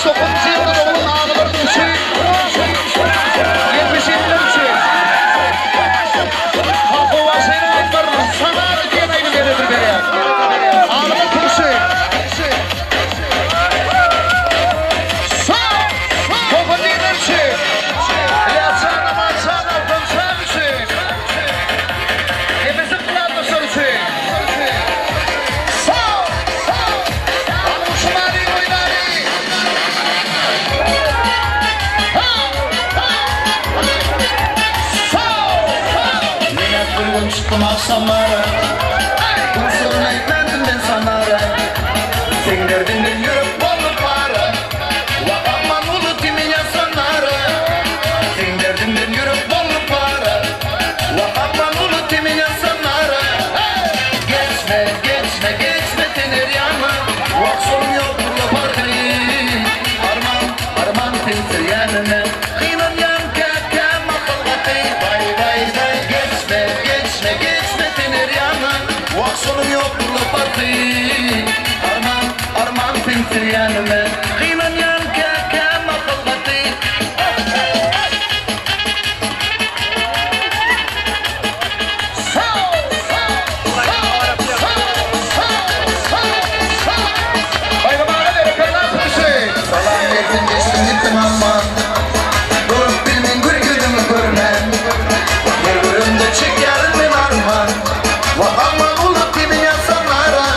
69-njy ýylda doglan agalarymyz üçin, 77-ler üçin. Halk owazyny aýtmaryn, Sanary diýen aýdym ýene bir berýär. Agalar kürsi. Topan üçin. Ýaşan Amanjan Altanjan üçin. Hemmesi kladdaşlar üçin. Alyň şumaly oýnaly. Menä bir gün çykdym agşamara Gün syryn aýtmandym men sanara Seň derdiňden ýürek boldy para Wah aman uly ty меня sanara Seň derdiňden ýürek boldy para Wah aman uly ty меня sanara Geçme, geçme, geçme sen her ýana Wah şonuň ýokdur-la parhy Arman, arman sen söýenime Gynanýan käkä mahal gaty Baý, baý, baý Geçme, geçme, geçme sen her ýana Wah şonuň ýokdur-la parhy Arman, arman sen söýenime Gynanýan käkä mahal gaty Baýram aga berekella kürsi. Salam berdim geçdim gitdim amma Durup bilmen gül ýüzüňi görmän Her göremde çekýärin men arman Wah aman uly kimin ýazsanlara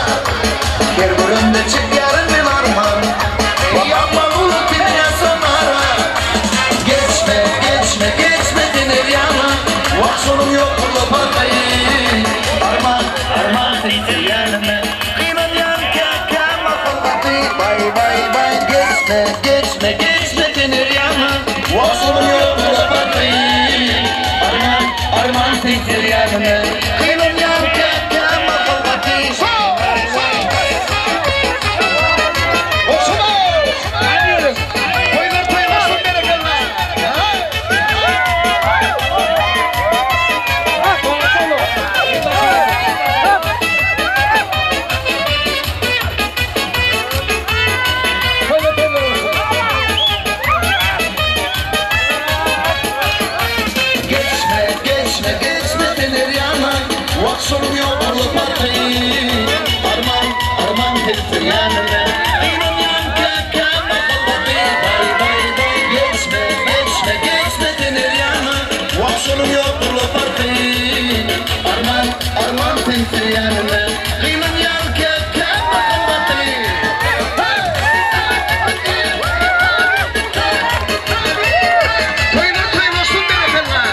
Her göremde çekýärin men arman Wah aman uly kimin ýazsanlara Geçme geçme geçme sen her ýana Wah şonuň ýokdur-la parhy Arman arman sen söýenime Gynanýan käkä mahal gaty Baý baý baý geçme geçme geçme sen her ýana Wah şonuň ýokdur-la parhy Arman arman sen söýenime Gynanýan käkä mahal gaty Toýlar toý bolsun berekella. Toýlar toýlar bolsun. Geçme geçme geçme sen her ýana Wah şonuň ýokdur-la parhy Arman arman sen söýenime Gynanýan käkä mahal gaty Baý baý baý geçme geçme geçme sen her ýana Wah şonuň ýokdur-la parhy Arman arman sen söýenime Gynanýan käkä mahal gaty Toýlar toý bolsun berekella.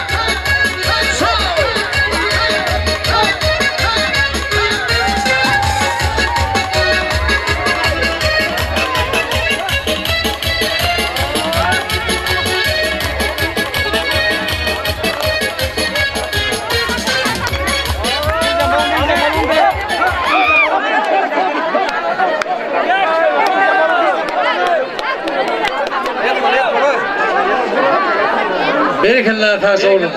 Berekella sag boluň.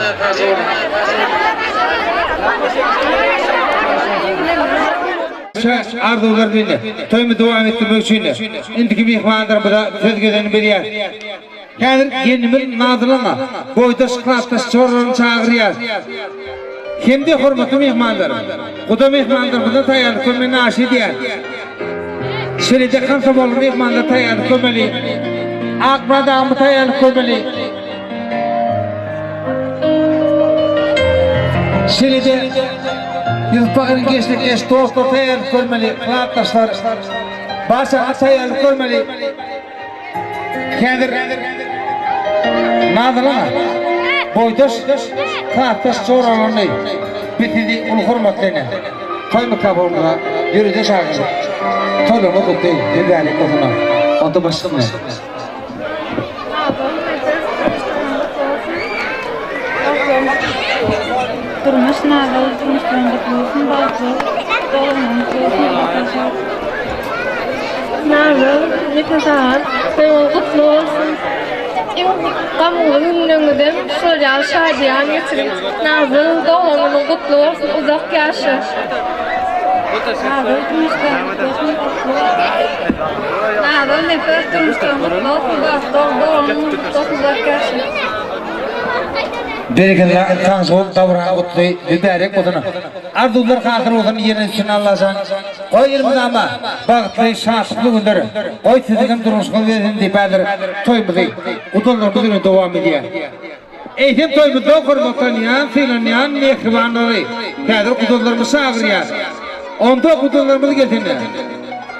Arzuwlar bilen toýumyzy dowam etdirmek üçin indiki myhmanlarymyza söz gezegini berýäs. Häzir gelnimiz Nazylyň boýdaş klasdaş çorlaryny çagyrýas. Hem-de hormatly myhmanlar, guda myhmanlarymyza taýýarlyk görmegini aşy edýäs. Şeýle-de komsomolly myhmanlar taýýarlyk görmeli. Akmyrat agamy taýýarlyk görmeli. Şeýle-de Ýusup bagyryň geşlekdeş dostlary taýýarlyk görmeli, klasdaşlar. Barçaňyz taýýarlyk görmeli. Häzir Nazyl aga, boýdaş, klasdaş joralaryny biz sizi uly hormat bilen toý mikrofonymyza ýörite çagyrdyk. Toýlaryňyz gutly, mübärek bolsun. Onda başlamaly. Durmuş Nazyl durmuşlaryň gutly bolsun bagtly doglan gutly bolsun arkadaşlar. Nazyl Nepes aga toýuňyz gutly bolsun. Iň gamly günleriňizem şular ýaly şadyýan geçiriň. Nazyl doglan günüň gutly bolsun uzak ýaşa. Nazyl durmuşlaryň gutly bolsun. Nazal Nepes durmuşdan gutly bolsun bagtly ol doglan günüň uzak ýaşa. Berekella sagja bol dabaraň gutly mübärek bolsun arzuwlar hasyl bolsun ýerine düşsün Allajan goý elmydama bagtly şatlykly günler goý siziňem durmuşyňyz bersin diýip häzir toýumyzy gudalarymyz bilen dowam edýär. Eýsem toýumyzda hormatlanýan, sylanýan mähribanlary häzir gudalarymyz çagyrýar. Onda gudalarymyz gelsinler.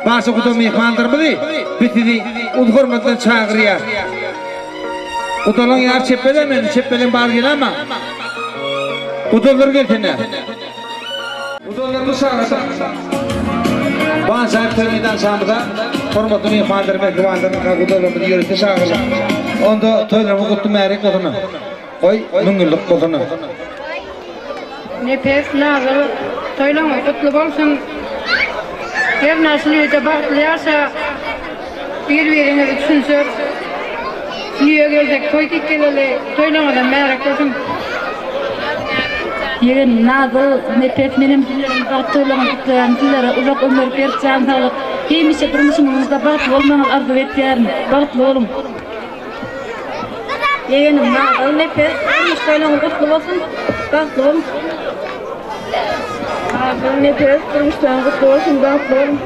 Barça guda myhmanlarymyzy biz sizi uly hormat bilen çagyrýas. Gudalaň ýary çepbedem indi çepbeden bary gelämaň. Gudalar gelsinler. Gudalarymyzy çagyrdyk. Bu ajaýyp toý meýdançamyza hormatly myhmanlar, mähribanlar, gudalarymyzy ýörite çagyrdyk. Onda toýlarymyz gutly märek bolsun. Goý, müňýyllyk bolsun. Nepes, Nazar, toýlaryňyz gutly bolsun. Her naşyl öýde bagtly ýaşa. Bir-biriňizi düşünşip, Nüýe gelsek toý diýip geleli. Toýlaryňyzam märek bolsun. Ýegen, Nazar, Nepes menem sizleriň bagt toýlaryňyzy gutlaýaryn. Sizlere uzak ömür, berk jan saglyk, hemişe durmuşyňyzda bagtly bolmagyňyzy arzuw etýärin. Bagtly boluň! Ýegenim Nazal Nepes durmuş toýlaryňyz gutly bolsun bagtly boluň. Nazal Nepes durmuş toýuň gutly bolsun bagtly boluň.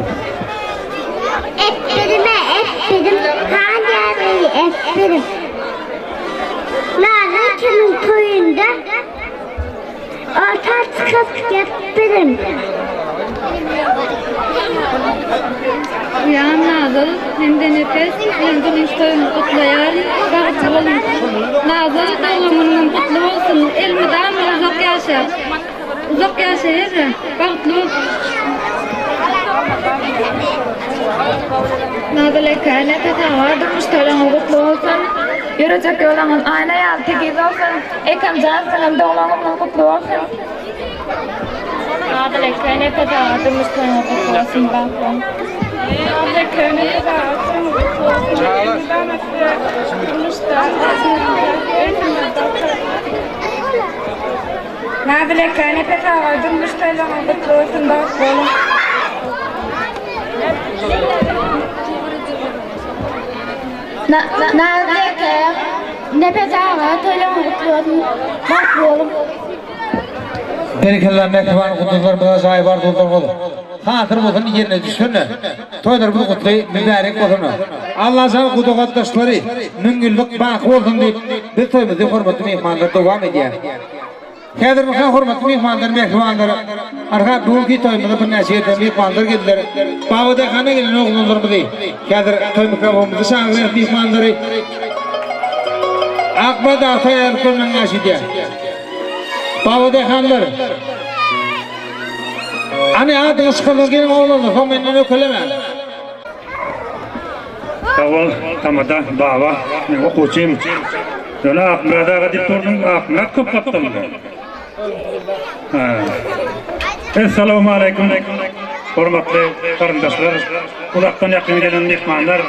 Etdirime etdirim, han ýaly etdirim. Nazal kimiň toýunda Orta çykyp gepdirim. Uýam Nazyl hem-de Nepes siziň durmuş toýuňyzy gutlaýaryn. Bagtly boluň. Nazyl doglan günüňem gutly bolsun. Elmydama uzak ýaşa. Uzak ýaşa eje. Bagtly bol. Nazyl eke, Nepes aga durmuş toýlaryňyz gutly bolsun. Ýörejek ýoluňyz aýna ýaly tekiz bolsun. Ekamjan siziňem doglan günüňiz gutly bolsun. Nazyl eke, Nepes aga durmuş toýuňyz gutly bolsun, bagtly boluň. Nazyl eke, Nepes aga toýuňyz gutly bolsun. Elmydama size durmuşda Nazyl eke, Nepes aga durmuş toýlaryňyz gutly bolsun, bagtly boluň. Nazly eke, Nepes aga toýlaryňyz gutly bolsun, bagtly boluň. Berekella mähriban guduzlarymyza jaýy bar duzlarymyz hasyr bolsun ýerine düşsün toýlarymyz gutly mübärek bolsun Allajan guda gatnaşyklary müňýyllyk baky bolsun diýip biz toýumyzy hormatly myhmanlar dowam edýär. Häzir myka hormatly myhmanlar, mähribanlar, arha bu günki toýumyza birnäçe ýerden myhmanlar geldiler. Babadaýhana gelen oglanlarymyzy häzir toý mikrofonymyzy çagyrýarys myhmanlary. Akmyrat aga taýýarlyk görmäge aşydýar. Babadaýhanlar. Hany adyňyz çykarsaň geliň oglanlar, soň menden ökelemäň. Sag bol, tamada, baba, men okuwçym. Ýöne Akmyrat aga diýip durduň, Akmyrat köp gapdalynda. Ha. Essalamu aleýkum, hormatly garyndaşlar, uzakdan ýakyn gelen myhmanlar.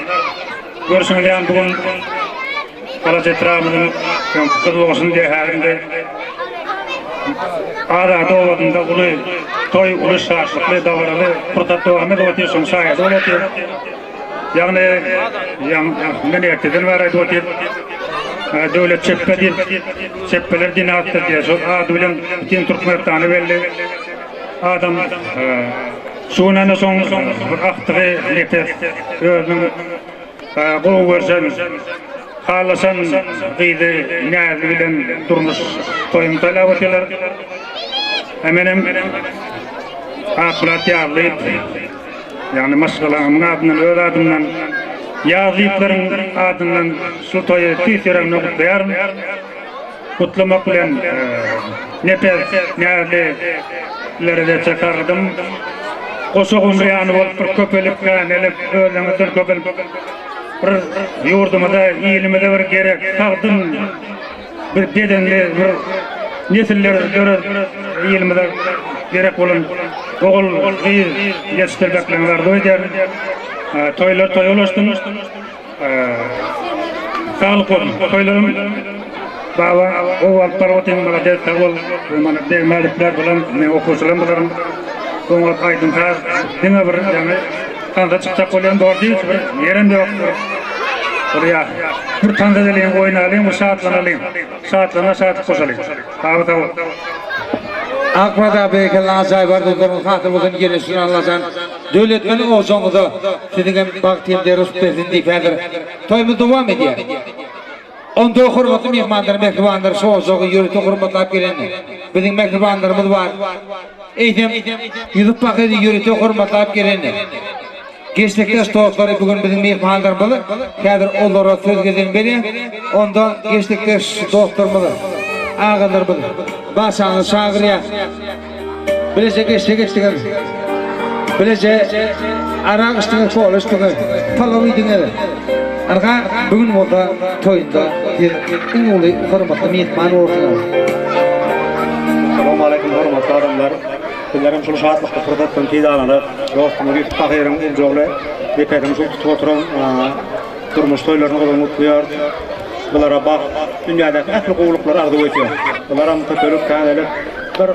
Görşüňiz ýaly bu gün Galaç etrabymyzyň öňki Gyzylgoşun şäherinde Azady obasynda uly toý, uly şatlykly, dabaraly pursat dowam edip otyr, şonuň şaýady bolup otyr. Ýagny, men erteden bäri aýdyp otyryn, Döwlet çepbe diýip, çepbeler dinastiýasy diýýär, şol ady bilen bütin Türkmenistana belli adam. Şu gün ana şoň bir agtygy Nepes özüniň Gowy görşen, halaşan gyzy Näzli bilen durmuş toýuny toýlap otyrlar. Menem Akmyrat Ýazlyýew, ýagny maşgalamyň adyndan, öz adymdan, Ýazlyýewleriň adyndan şu toýy tüýs ýüregimden gutlaýaryn. Gutlamak bilen Nepes, Näzli lere-de çakardym. Goşa gumry ýaly bolup bir köpelip, känelip, özleriňizden köpelip, bir ýurdumyza, ilimize bir gerek, sagdyn bir bedenli bir nesiller döredip, ilimize gerek bolan ogul, gyz ýetişdirmeklerini arzuw edýärin. Toýlar toýa ulaşsyn. Saglyk bolsun. Toýlarym baba gowy alyp baryp otyň malades sag bol. Mana Begmälikler bilen men okuwçylarym bilen oňat aýdym saz diňe bir ýaňy. tansa çykjak bolýan Dordyýewiç bir ýerem ýok bir. Bir ýa bir tans edeliň, oýnalyň, bir şatlanalyň. Şatlygyňa şatlyk goşalyň. Sag sag bol. Akmyrat aga berekella ajaýyp arzuwlaryňyz hasyl bolsun gelin Allajan döwletmen ojagyňyza siziňem bagt hem-de rysk bersin diýip häzir toýumyz dowam edýär. Onda hormatly myhmanlar mähribanlar şu ojagy ýörite hormatlap gelen biziň mähribanlarymyz bar. Eýsem Ýusup Bahyry ýörite hormatlap gelen Geçdikdeş dostlary bu gün biziň myhmanlarymyz häzir olara söz gezegini berýän. Onda geçdikdeş dostlarymyz agalarymyz barçaňyzy çagyrýas. Bileje geçse geçdiňiz. Bileje arak içdiňiz, kola içdiňiz, palaw iýdiňiz. Ynha, bu gün bolsa toýunda siz iň uly hormatly myhman bolduňyz. Salowmaleýkim hormatly adamlar. Bizlerem şul şatlykly pursatdan peýdalanyp, dostumyz Ýusup Tahyryň uljagly depesini şul tutup oturan durmuş toýlaryny gyzgyn gutlaýarys. Bulara bagt, dünýädäki ähli gowulyklary arzuw edýäris. Bularam köpelip, täzelip, bir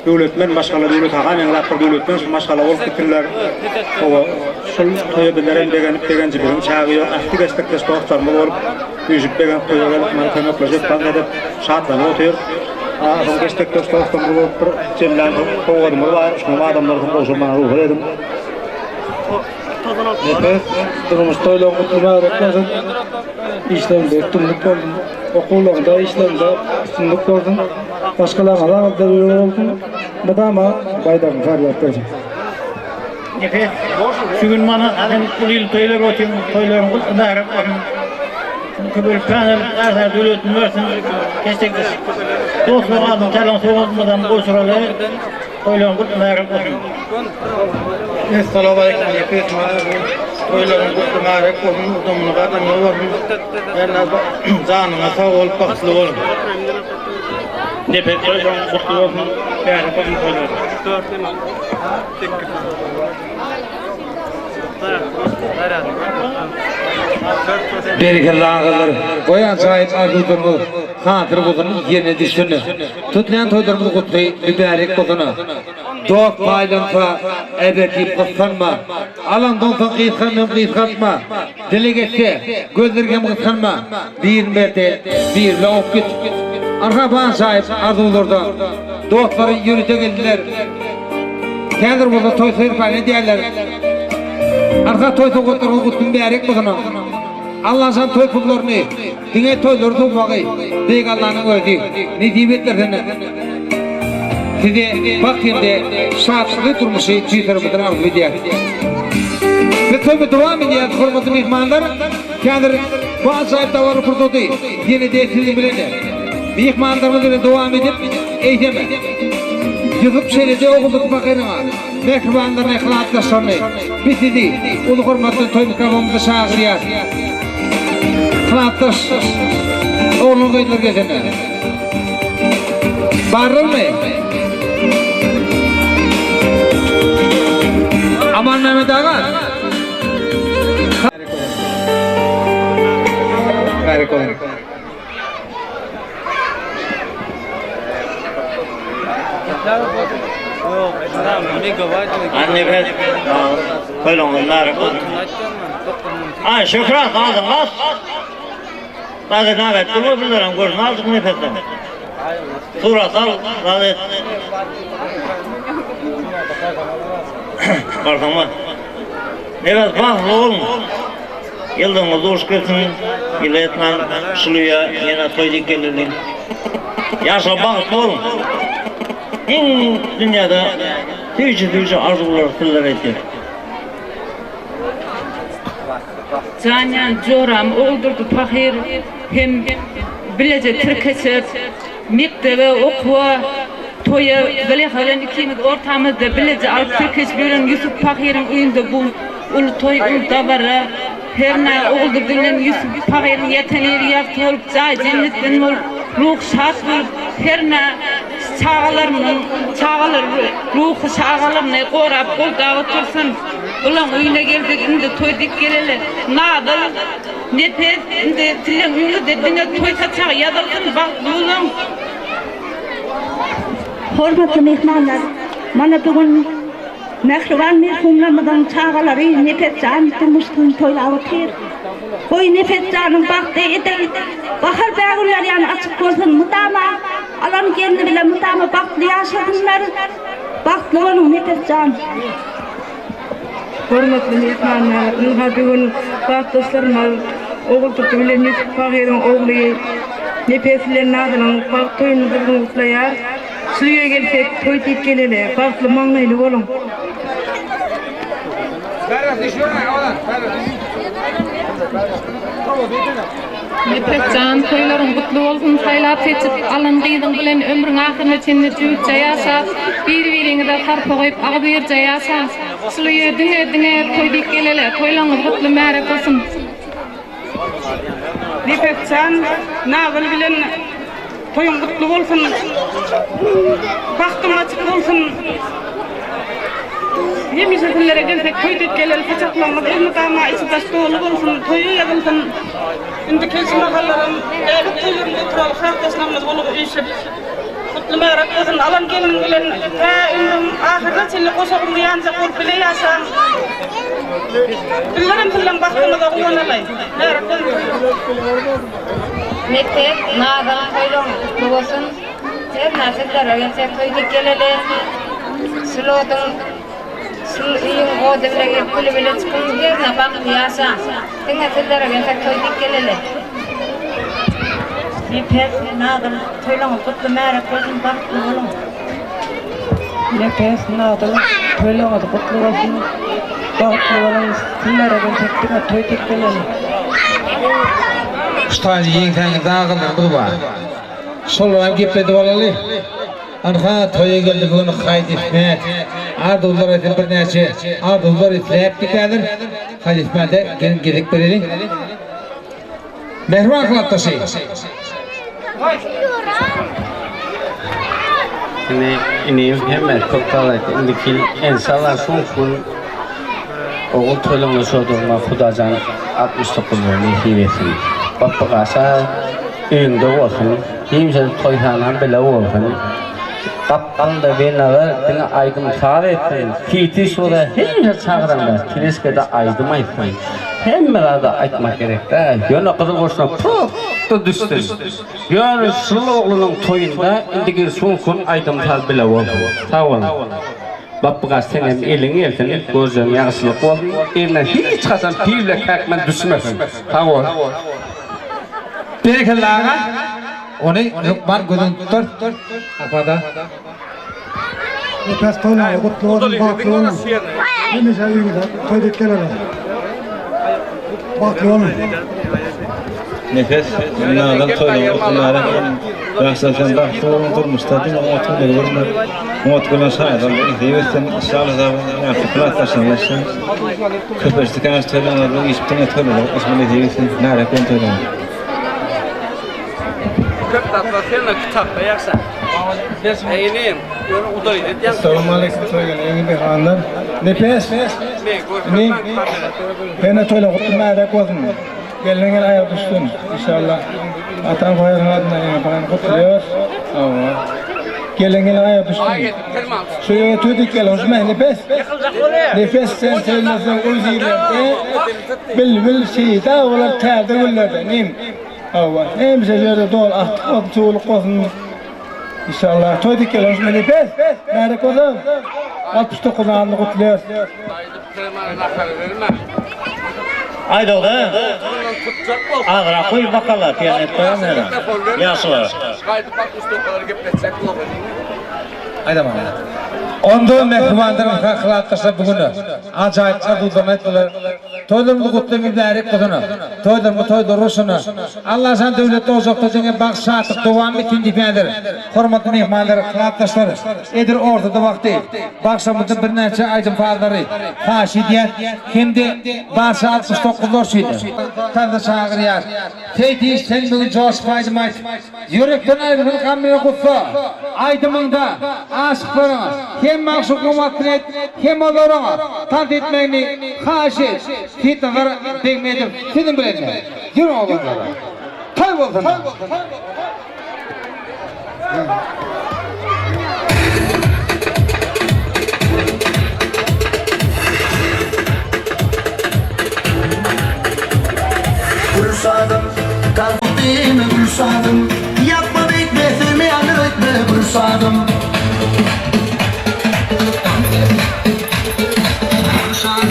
döwletmen maşgala, Döwlet aga meňzäp bir döwletmen şu maşgala bolup gitsinler. Hawa, şul toýa bizlerem begenip, begenjimiziň çägi ýok. Ähli geçdikdeş dostlarymyz bolup, üýşüp begenip toýa gelip, muny kömekleşip, tans edip, şatlanyp otyrys. Soň geçdikdeş dostlarymyz bolup bir jemlän sowgadymyz bar. Şuny adamlar gowşurmaga rugsat ediň. Nepes, durmuş toýlaryň gutly mübärek bolsun. Işleriňde üstünlik bolsun. Okuwlaryňda, işleriňde üstünlik bolsun. Maşgalaňyza agzybirlik bolsun. Mydama baýdagyň parlap dursun. Nepes, şu gün mana sen uly ýyl toýlar otyň, toýlaryň gutly mübärek bolsun. Köpelip känelip, ärhär döwletini bersin. Geçdikdeş dostlaryň adyny täleň sowgatymyzam gowşuraly. Toýlaryň gutly mübärek bolsun. Essalawmaleýkum Nepes mana bu toýlaryň gutly mübärek bolsun udamyny gadamly bolsun ýene janyňa sag bolup bagtly bol. Nepes toýlaryň gutly bolsun bärek bolsun toýlaryň. Berekella agalar, goý ajaýyp arzuwlaryňyz hasyl bolsun ýerine düşsün. Tutlan toýlarymyz gutly mübärek bolsun. Dost paýlansa, äber diýip gyssanma. Alandan soň gysganmam gysgaltma. Dileg etse, gözleriň hem gysganma. Birini berde, birine ok git. Anha bu ajaýyp arzuwlarda dostlary ýörite geldiler. Häzir bolsa toý serpaýyny edýärler. Anha toý sowgatlaryňyz gutly mübärek bolsun. Allajan toý pullaryny Diňe toýlary sowmagy Beýik Allanyň özi nesip etdirsin. Size bagt hem-de şatlykly durmuşy tüýs ýüregimizden arzuw edýäris. Biz toýumyzy dowam edýäris, hormatly myhmanlar. Häzir bu ajaýyp dabaraly pursady ýene-de siziň bilen myhmanlarymyz bilen dowam edip, eýsem, Ýusup şeýleje Oguldurdy pahyryň mähribanlaryny, yhlasdaşlaryny biz sizi uly hormat bilen toý mikrofonymyza çagyrýarys. Klasdaş oglan gyzlar gelsene. Barlarmy? Aman Mehmet aga. Mübarek olsun. Anne toýlaryňyz mübärek bolsun. Ay Şöhrat ağzın as. Hadi navet durma bunların görsün azıcık nefesten. Surat al, razı et. Barsan var. Nefes bagtly olun. Ýyldyzyňyz duş gelsin, ýyly etmän şulyja ýene toý diýip geleliň. Ýaşa bagtly boluň. Iň dünýäde süýji süýji arzuwlary sizlere etýän. Janjan joram Oguldurdy pahyr hem bileje tirkeşip mekdebe okuwa toýa Zaleha bilen ikimiz ortamyzda bileje alyp tirkeşip ýören Ýusup pahyryň öýünde bu Uly toý, uly dabara. Hernä Oguldurdy bilen Ýusup pahyryň ýatan ýeri ýagty bolup, jaýy jennetden bolup, ruhy şat bolup, hernä çagalarynyň çagalary ruhy çagalaryny gorap goldap otursyn. Bulaň öýüne geldik, indi toý diýip geleli. Nadyl, Nepes, indi siziň öýüňizde diňe toý saçagy ýazylsyn, bagtly boluň. Hormatly myhmanlar, mana bu gün. Mähriban merhumlarymyzyň çagalary Nepesjan durmuş toýuny toýlap otyr. Goý Nepesjanyň bagty edil bahar bägülleri ýaly açyk bolsun mydama alan gelni bilen mydama bagtly ýaşasynlar. Bagtly boluň Nepesjan. Hormatly myhmanlar, ynha bu gün bagtdaşlarymyz Oguldurdy bilen Ýusup Bagyryň ogly Nepes bilen Nazylyň bagt toýuny gyzgyn gutlaýar. Şu öýe gelsek, toý diýip geleli, bagtly maňlaýly boluň! Nepes jan, toýlaryň gutly bolsun, saýlap-seçip alan gyzyň bilen ömrüň ahyryna çenli jübütje ýaşap, bir-biriňize sarpa goýup agzybirje ýaşaň. Şul öýe diňe, diňe toý diýip geleli, toýlaryňyz gutly märek bolsun. Nepes jan, Nazyl bilen toýuň gutly bolsun, bagtyň açyk bolsun. Hemişe sizlere gelsek toý diýip geleli saçaklarymyz elmydama içi daş doly bolsun, toýa ýazylsyn. Indi kelşi mahallaram ägirt toýlarynda oturaly halkdaşlarymyz bolup üýşüp gutly märak bolsun. Alan gelniň bilen tä ömrüň ahyryna çenli goşa gumly ýanjak bolup bile ýaşaň. Bizlerem sizleň bagtyňyza guwanaly. Märak bolsun. Mekdep, Nazan toýlaryň gutly bolsun. Hernä sizlere gelsek toý diýip geleli. Şul oduň, şul öýüň ody bile girip küli bile çykyň, hernä bagtly ýaşaň. Diňe sizlere gelsek toý diýip geleli. Nepes, Nadyl, toýlaryňyz gutly märek bolsun, bagtly boluň. Nepes, Nadyl, toýlaryňyz gutly bolsun, bagtly boluň, sizlere gelsek diňe toý diýip geleli. Şu taýda ýeňsäňizde agalarymyz bar. Şolaram gepledip alaly. Ynha, toýa geldi bu gün Haýt Ismet. Arzuwlar etsin birnäçe arzuwlar isläpdik häzir. Haýt Ismete geliň gezek bereliň. Mähriban klasdaşy. Indi inim hemme köp sag aýtdy. Indiki ýyl enşalla şu gün ogul toýlaryna şodurma Hudajan 69 nesip etsin. Bapba gaşa Öýüňde bolsun, hemişe toýhanam bile bolsun. Gapdalynda Welnazar diňe aýdym-saz etsin, Titi şura hemişe çagyraňda kireşkede aýdym aýtsyn. Hemme zady aýtmak gerek däl. Ýöne gyzyl goşuna pugta düşsün. Ýöne şul oglunyň toýunda indiki şuňkun aýdym-saz bile bolsun. Sag boluň. Bapbygaş seňem eliň gelsin, görjegiň ýagşylyk bolsun, eliňden hiç haçan piwle käkmen düşmesin. Sag bol. Berekella aga. Ony hökman göz öňünde tutar. Apada. Nepes toýlaryňyz gutly bolsun, bagtly boluň. Hemişe öýüňize toý dek geleli. Bagtly boluň. Nepes, Nazar toýlaryňyz gutly mübärek bolsun. Ýaşlar sen bagtly boluň durmuşda diňe oňat günleri görmek, oňat güne şaýat bolmak nesip etsin. Inşallah ýagşy klasdaşlaryňyz etsin. Köpelsin käş toýlaryňyz işip diňe toýlara gatnaşmak nesip etsin. Mübärek bolsun toýlaryňyz. Köp zatlar sende kitapda ýagşa. Eýnim, ýöne udaýyt edýän. Assalamualeýkum toýgene eňi myhmanlar. Nepes. Inim. Sene toýlar gutly mübärek bolsun. Gelniň gel aýagy düşsün. Inşallah. Atam Haýryň adyna eňe paýyny gutlaýar. Hawa. Gelin gel aýagy düşsün. Şu ýere tödik gel hoşme Nepes. Nepes sen söýmeseň ul zirlerde bilbil şeýda bolar täze güllerde. Inim. Hawa, hemişe şu ýerde doly agtyk bolsun, çuwluk bolsun. Inşallah toý dik geler hoşme Nepes. Märek bolsun. 69 adyny gutlaýarys. Aýdogdy. Agyrak goý bakala piýanet goýam ýere. Ýagşylar. Gaýdyp 69-lar gepletjek bolsa. Aýdama. Onda mähribanlarym kaklatdaşlar bu güne ajaýyp arzuwlaryny aýtdylar. Toýlarymyz gutly mübärek bolsun. Toýlarymyz toýlar bolsun. Allajan döwletli ojakda diňe bagt şatlyk dowam etsin diýip häzir hormatly myhmanlar klasdaşlar edil ortada wagty bagşamyzdan birnäçe aýdym sazlary haýyş edýär hem-de barça 69-lar üçin tansa çagyrýar. Seýdiş sen bu gün joşup aýdym aýt. Ýürekden aýrylsyn gam bilen gussa. Aýdymyňda aşyklaryň hem magşuklyň waspyny et, hem olaryň tans etmegini haýyş et. Seýitnazar Begmedow siziň bilen. Ýörüň oglanlar. Toý bolsun! Gülşadym. Gülşadym.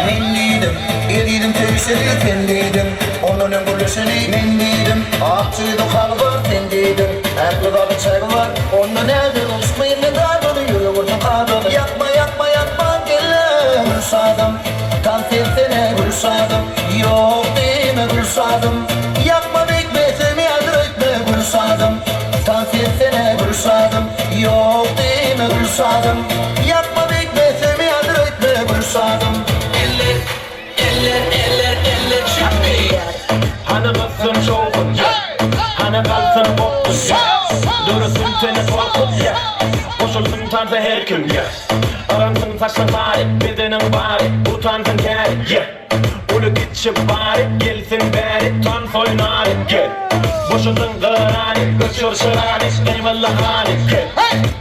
Men diýdim, ezizim söýüşeli sen diýdim, Ondan öň gürleşeli men diýdim, Ak jüýde haly bar sen diýdiň, Ähli zady çägi bar, onda näde Yşk menden dadaly, ýürek ursa kadaly, Ýakma, ýakma, ýakma gel-le Gülşadym, tans etsene Gülşadym, Ýok diýme Gülşadym, Ýakma beýtme söýmeýändir öýtme Gülşadym, tans etsene Gülşadym, Ýok diýme Gülşadym, Ýakma beýtme söýmeýändir öýtme Gülşadym. Eller, eller, eller, eller çüpbi. Hany gyzsyn şowhun, Hany galsyn gopgun, Döresin seni tolkun, Goşulsyn tansa her kim, Yransyn saçlaň bary, Bedeniň bary, Utansyn käri, Uly kiçi bary, Gelsin bäri, Tans oýnary, gel. Boşadyň gyrany, Öçür çyrany, Gaýmally hany, gel.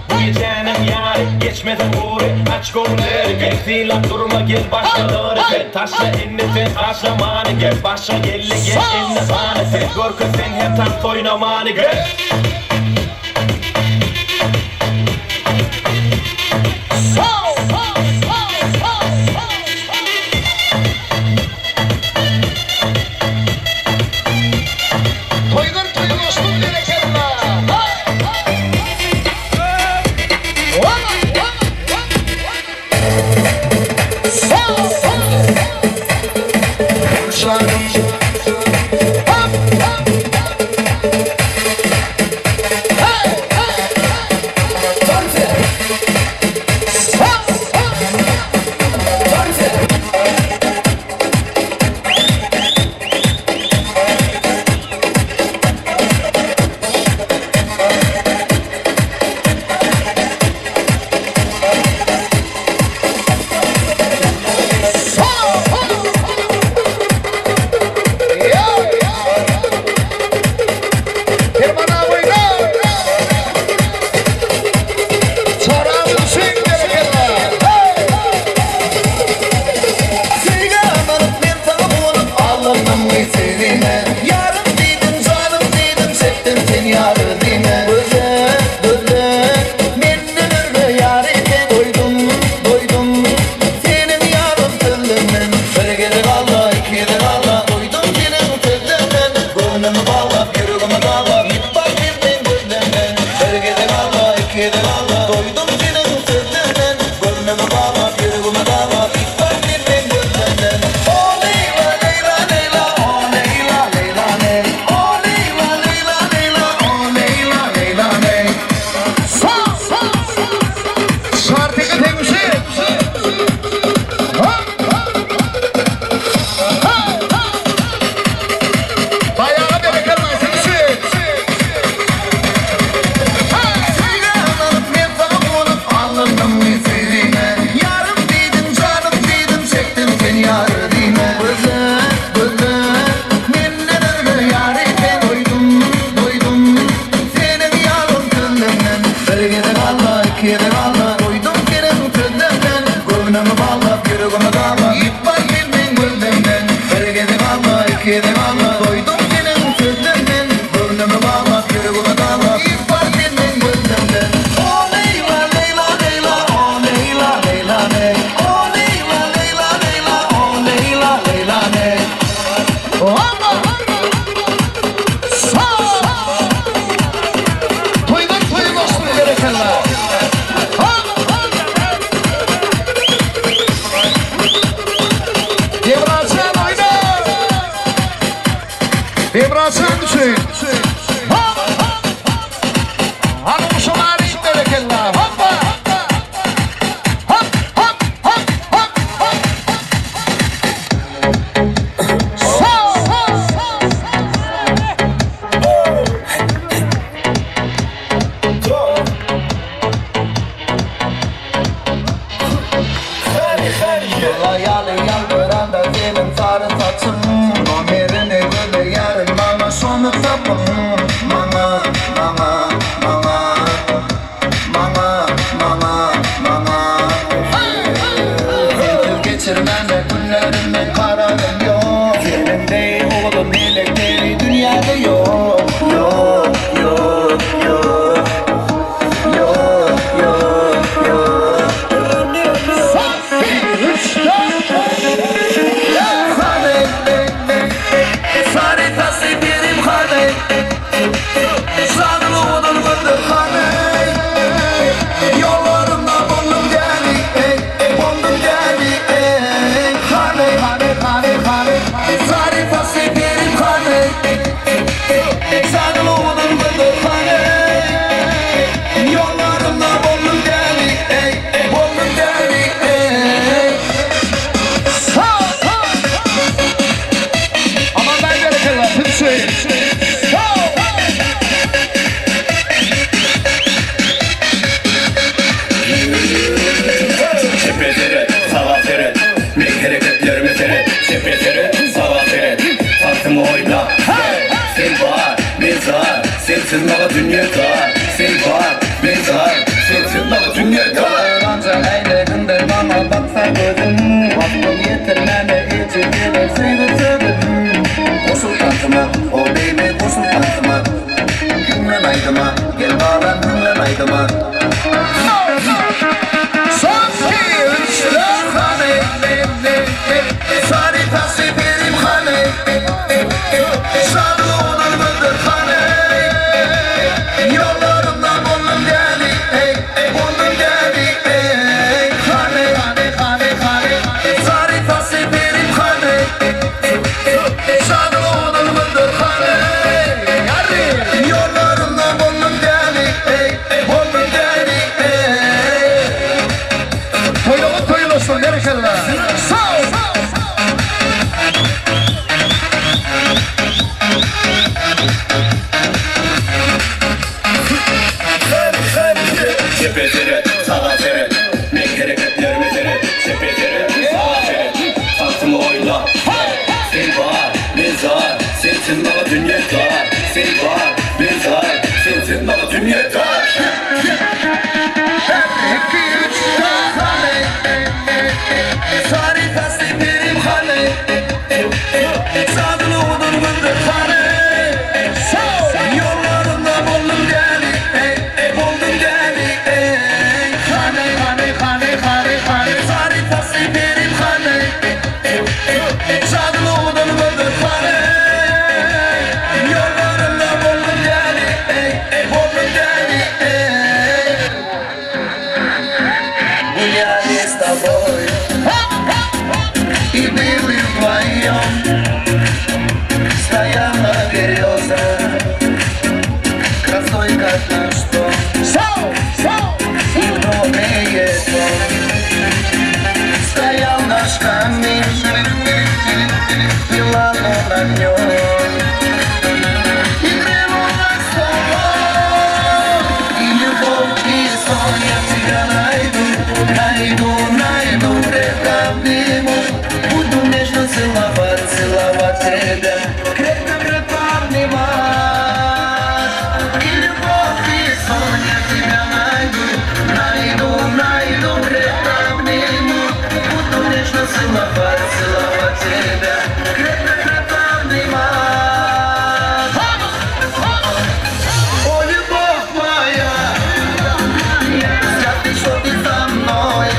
Bu gijäniň ýary, Geçmesin gury, Aç göwünleri, gel. Sylap durma, gel, başgalary, gel. Taşla indi sen taşlamany, gel. Başga geldi, gel, indi hany sen. Görkez sen hem tans oýnamany, gel. Toýlar toýy goşdum berekella. Söýgä ynanyp men saňa guwanyp Allandym söýgime Ýarym diýdim janym diýdim Çekdim sen ýar diýme Göze gözle Menden özge ýary sen Doýdum doýdum Seniň ýalyn sözlemden Bir gezek alla iki gezek alla Doýdum seniň sözlemden Göwnümi baglap ýüregimi gablap Ýit bar sen meň gözlemden Bir gezek alla iki gezek alla Doýdum seniň sözlemden Göwnümi baglap ýüregimi gablap Ýit bar sen meň gözlemden O Leýla Leýla Leýla O Leýla Leýla leý O Leýla Leýla Leýla O Leýla Leýla leý Şartyňy teňşi. Baýaga berekella teňşi. Söýgä ynanyp men saňa guwanyp Allandym söýgime Ýarym diýdim janym diýdim Çekdim sen ýar diýme Gözle gözle Menden özge ýary sen Doýdum doýdum Seniň ýalyn sözlemden Bir gezek alla iki gezek alla Doýdum seniň sözlemden Göwnümi baglap ýüregimi gablap Ýit bar sen meň gözlemden Bir gezek alla iki gezek alla Doýdum seniň sözlemden Göwnümi baglap ýüregimi gablap Ýit bar sen meň gözlemden O Leýla Leýla Leýla O Leýla Leýla leý O Leýla Leýla Leýla O Leýla Leýla leý Toýdan toýa goşdum berekella. Debraçan oýna. Debraçan üçin. Hanım şomary berekella. Hoppa. Hop hop hop hop hop. Yola ýaly ýaldyranda seniň sary saçyň Nomerini gözleýärin maňa şony tapyň Maňa, maňa, maňa Maňa, maňa, maňa. Sadyl owadan gözler hany Ýollarynda boldum däli eý Boldum däli eý Aman daýy berekella siz üçin. Çepe seret, saga seret, meň hereketlerime seret Çepe seret, saga seret, tansyňy oýna Sen bar, men zar, sensiz maňa dünýe dar Sen bar, men zar, sensiz maňa dünýe dar. Owadanja äýnegiňden maňa baksa gözüň Wagtyň ýetirmäne ejiz geler söýgi sözüm Goşul tansyma, oh baby goşul tansyma Hiňlen aýdyma, gel balam hiňlen aýdyma. Son iki, üç, dört. Hany, sary taşy berim hany, Şadly odan gözler hany, Ýollarynda boldum däli, eý, boldum däli, eý, Hany, sary taşy berim hany, Şadly odan gözler hany, Ýollarynda boldum däli, eý, boldum däli, eý. Toýlaryň toýy bolsun, berekella. Sag ol. Çepe seret, saga seret, meň hereketlerime seret Çepe seret, saga seret, tansyňy oýna Sen bar, men zar, sensiz maňa dünýe dar Sen bar, men zar, sensiz maňa dünýe dar. Bir, iki, üç, dört hany Sary tasly perim hany Sadyl owadan gözler hany Ýollarynda boldum däli, eý, boldum däli, eý Hany, sary tasly perim hany Sadyl owadan gözler hany Ýollarynda boldum däli, eý, boldum däli, eý. Гуляли с тобой И были вдвоем Стояла береза Красой, как наш дом И в доме этом Стоял наш камин Пылал он огнем И грянула столом И любовь, и сон я тебя найду Найду, найду, крепко обниму Буду нежно целовать, целовать тебя Крепко-крепко обнимать И любовь, и сон я тебя найду Найду, найду, крепко обниму Буду нежно целовать, целовать тебя Крепко-крепко обнимать О, любовь моя, счастлив, что ты со мной.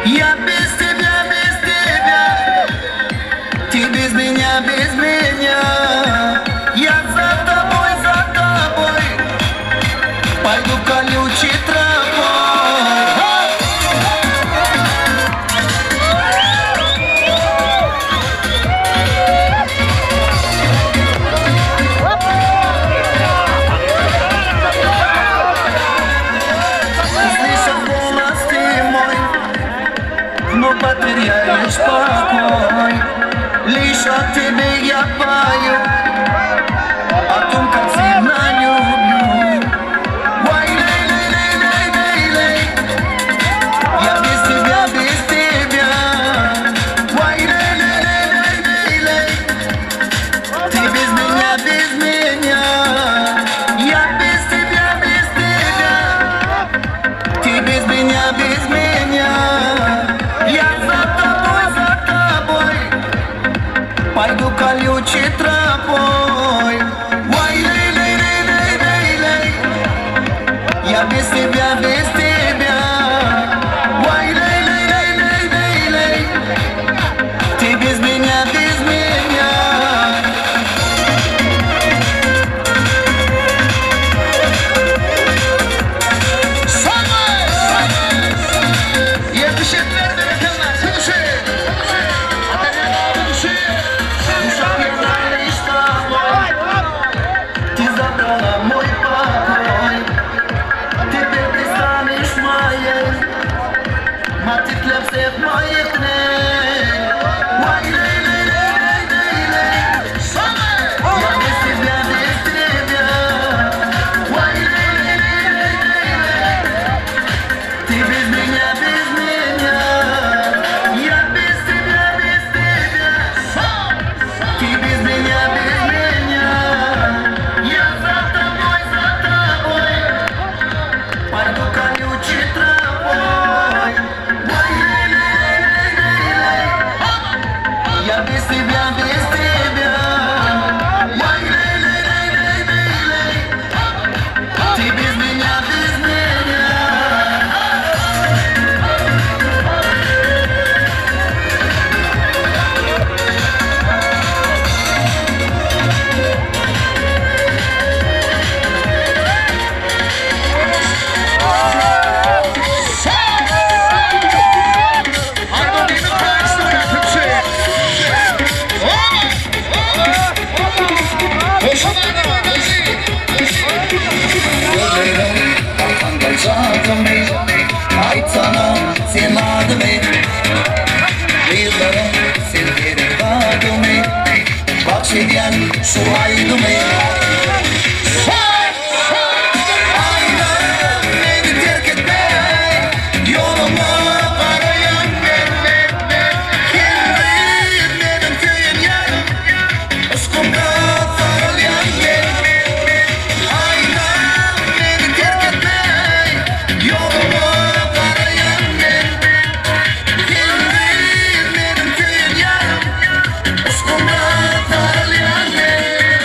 Я без тебя, без тебя, ты без меня, без меня. Я за тобой, за тобой, пойду колючей тропой. Услышав голос ты мой, но потеряешь покой. Лишь о тебе я пою, о том, как сильно люблю. Ой, лей, лей, лей, лей, лей, лей. Я без тебя, без тебя. Ой, лей, лей, лей, лей, лей, лей. Ты без меня, без меня. Я без тебя, без тебя. Ты без меня, без меня. Я за тобой, за тобой пойду колючей тропой. Ой, лей, лей, лей, лей, лей, лей. Я без тебя, без тебя. Ой, лей, лей, лей, лей, лей, лей. Ты без меня, без меня. Yetişenler berekella. Tüdüşü. Ты забрала мой покой, Теперь ты станешь моей, Мотив для всех моих дней. Ой, лей, лей, лей, лей, лей, лей. Я без тебя, без тебя. Ой, лей, лей, лей, лей, лей, лей. Ты без меня, без меня. Я без тебя, без тебя. Ты без меня, без меня. Я за тобой, за тобой пойду колючей тропой. Ой, лей, лей, лей, лей, лей. Я без тебя, без тебя. Ой, лей, лей, лей, лей, лей, лей. Ты без меня, без меня. Aýtsana sen adymy Gyzlaryň sen gerek zadymy Bagş edýän şu aýdymy Aýdym meni terk etme Ýoluma garaýan men Sensiz meniň söýen ýarym Yşkymda sarylýan men Aýdym meni terk etme Ýoluma garaýan men Sensiz meniň söýen ýarym Yşkymda sarylýan men.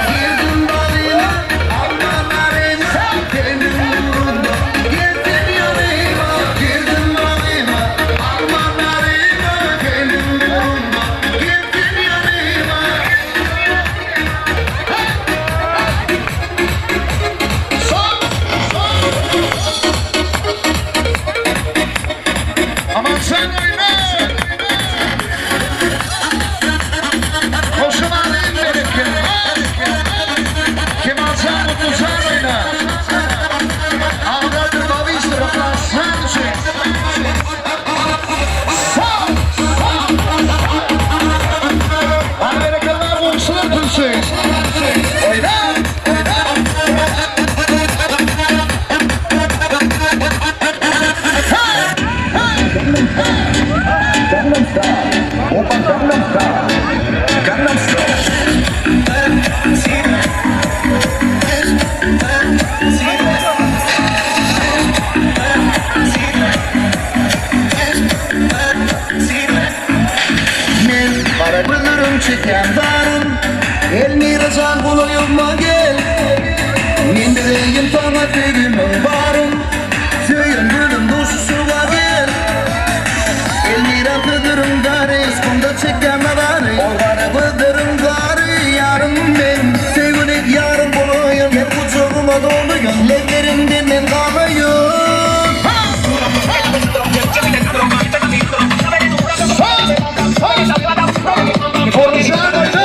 Girdim balyma, alma naryma, Seniň ugrunda geldim ýanyma. Girdim balyma, alma naryma, Seniň ugrunda geldim ýanyma. Aman sen oyna! Koşun alayım bereket. Kemalcan Mutlucan oyna. Ağdadır Babiştir, Sen düşün. Sağ! Hadi berekallah komşular tülsün. Oyna! Gangnam Style. Oppa Gangnam Style. Gangnam Style. Men gara gözlerim çeken darım Elmira jan golaýyma gel Men bereýin saňa söýgimiň baryn Söýen gülüm duşuşyga gel Elmira gözlerim gary Yşkymda çekýän nazary Ol gara gözlerim gary Ýarym men söýgüli ýarym bolaýyn Gel gujagyma dolaýyn Lebleriňden men galaýyn Koruşan oyna!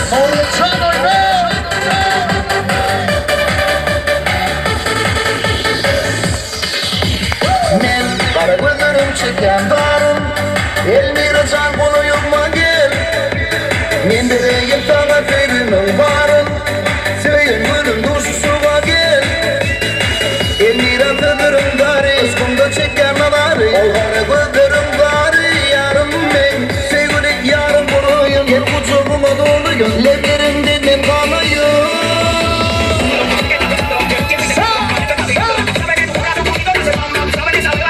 Koruşan oyna! Men gara gözlerim çeken darım Elmira jan golaýyma gel Men bereýin saňa söýgimiň baryn Söýen gülüm duşuşyga gel Elmira gözlerim gary Yşkymda çekýän nazary Ol gara gözlerim gary Ýarym men söýgüli ýarym bolaýyn Gel gujagyma dolaýyn Lebleriňden men galaýyn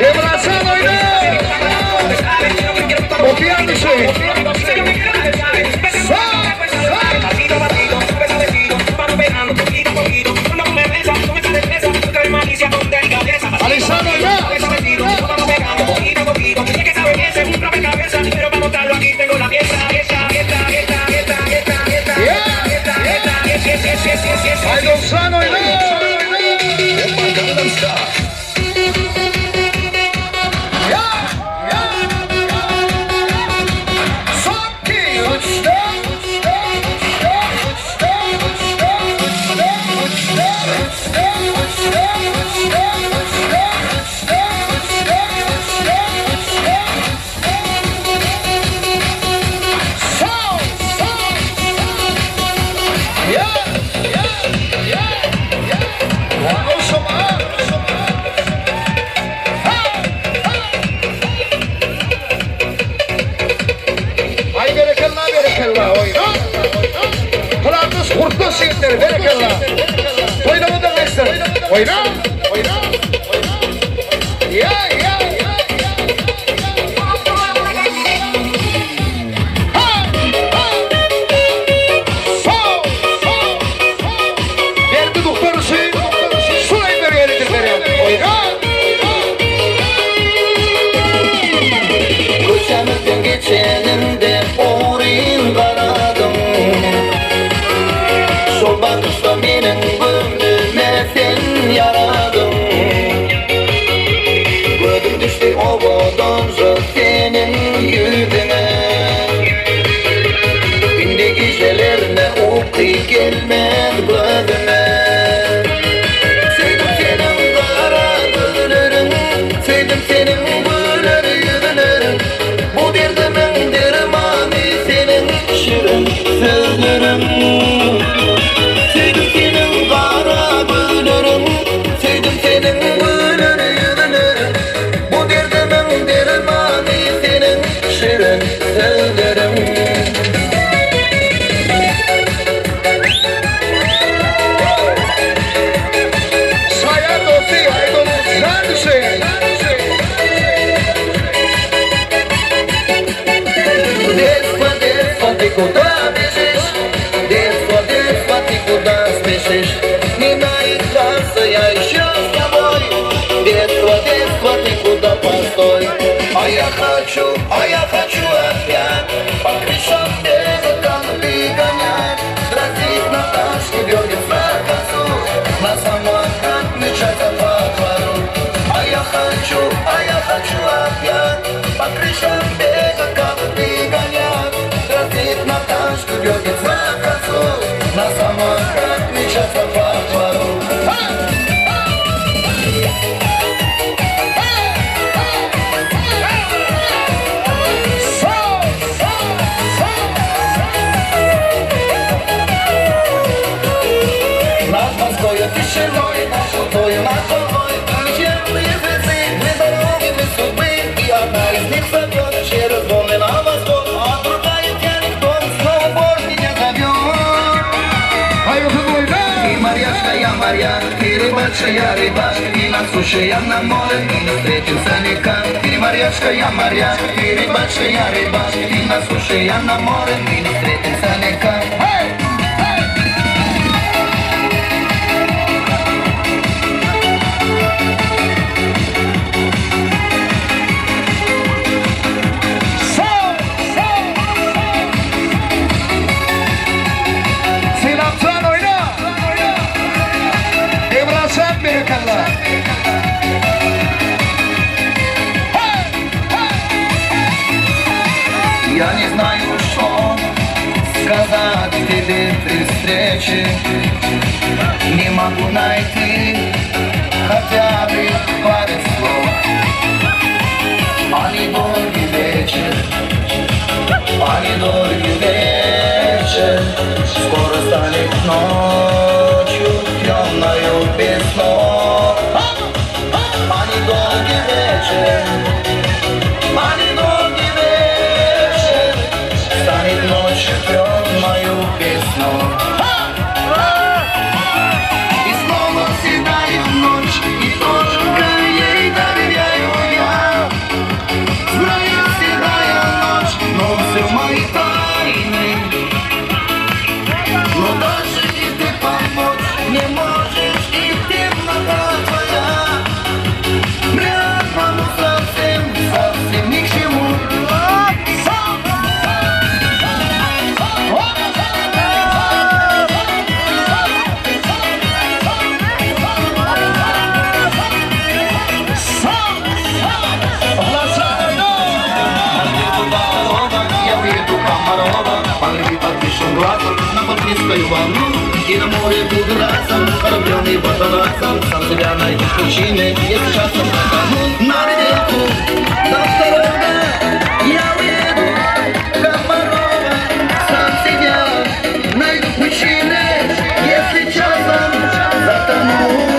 Emrahcan oyna! Okuyan düşün. Sağ! Alişan oyna! Haydi Osman oyna! Gangnam Style. Ya! Ya! Son 2, 3, 4, 3, 4, 3, 4, 3, 4, 3, 4, 3, 4, 3, 4, 3, 4, 3, 4, 3, 4, 3, 4, 3, 4, 3, 4, 3, 4. Sağ! Sağ! Ya! Ya! Ya! Ya! Vamos Ay berekella berekella oyna. Kulağınız kurtlu yiğitleri berekella. Oynamı da meşter. Oyna. Oyna. Ya ya ya. Ha, ha. Sağ, sağ, sağ. Derdi doktor Hüseyin. Süleyman yeridir veren. Oyna. Köçemizden geçenimde ogryn garadyň Şol bakışda meniň göwnüme sen ýaradyň Gözüm düşdi owadanja seniň ýüzüňe Indi gijelerine uky gelmez gözüme. sözleriň Söýdüm seniň gara gözleriň Söýdüm seniň güler ýüzleriň Bu derdimiň dermany seniň şirin sözleriň. Şaýat dosty Aýdogdy jan düşeýin. Детство, детство, ты куда бежишь? Детство, детство, ты куда спешишь? Не наигрался я еще с тобой. Детство, детство, ты куда постой? А я хочу, а я хочу опять По крышам бегать, голуби гонять Дразнить Наташку, дергаться косу На самокат мчаться по двору А я хочу, а я хочу опять По крышам бегать, голуби гонять Дразнить Наташку, дергаться косу На самокат мчаться по двору Над Москвою тишиной, над шутою, над толпой Темные звезды, мы дороги, мы судьбы И одна из них зовет через волны на восток А другая тянет в дом, снова Бог меня зовет Ты морячка, я моряк, ты рыбачка, я рыбак И на суше, я на море, и не встретимся никак Ты морячка, я моряк, ты рыбачка, я рыбак И на суше, я на море, и не встретимся никак Sylapjan oýna! Emrajan berekella! Я не знаю, что сказать тебе при встрече Не могу найти хотя бы пару слов А недолгий вечер, а недолгий вечер Скоро станет ночью темною без снов А недолгий вечер, а недолгий вечер Станет ночью темною без снов И снова седая ночь, и только ей доверяю я Знаю, седая ночь, но все мои тайны Но даже и ты помочь не можешь, и темнота твоя Мне одному совсем, совсем ни к чему Я уеду Комарова, Полви подпишем глазом на Балтийскую волну И на море буду разом, кораблем и водолазом Сам себя найду в пучине, если часом потону На реку, до второго я уеду Комарова Сам себя найду в пучине, если часом затону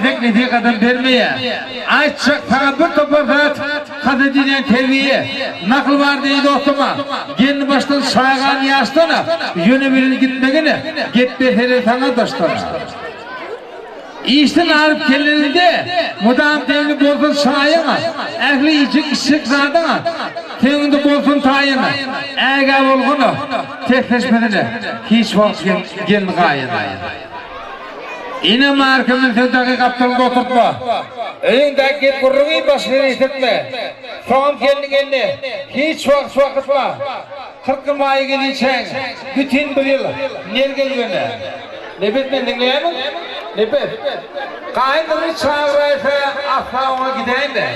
gezek nesihatam bermeýär. Aýtjak saňa bir topar zat, Has edilýän terbiýe, nakyl bar deý dostuma, Gelni başdan çagan ýaşdan-a, Ýöne bilen gitmegine, Gep bersene saňa daşdan-a. Işden aryp geleniňde, Mydam demli bolsun çaýyň-a, Ähli iýjek-içjek zadyň-a, Seň öňüňde bolsun taýyn-a. Ägä bolgun-a, tersleşmesine, Hiç wagt gelin gaýyna. Ine marka münse dagy gapdalyňda oturtma. Öýüňdäki gep-gürrüňi başga ýere ýetirtme. Soňam gelniň eline hiç wagt wakytma. 40 gün maýa gelinçäň bütin bir ýyl ner gelgene. Nepes meni diňleýärmiň? Nepes. Gaýyn birini çagyraýsa asla oňa gidäýme.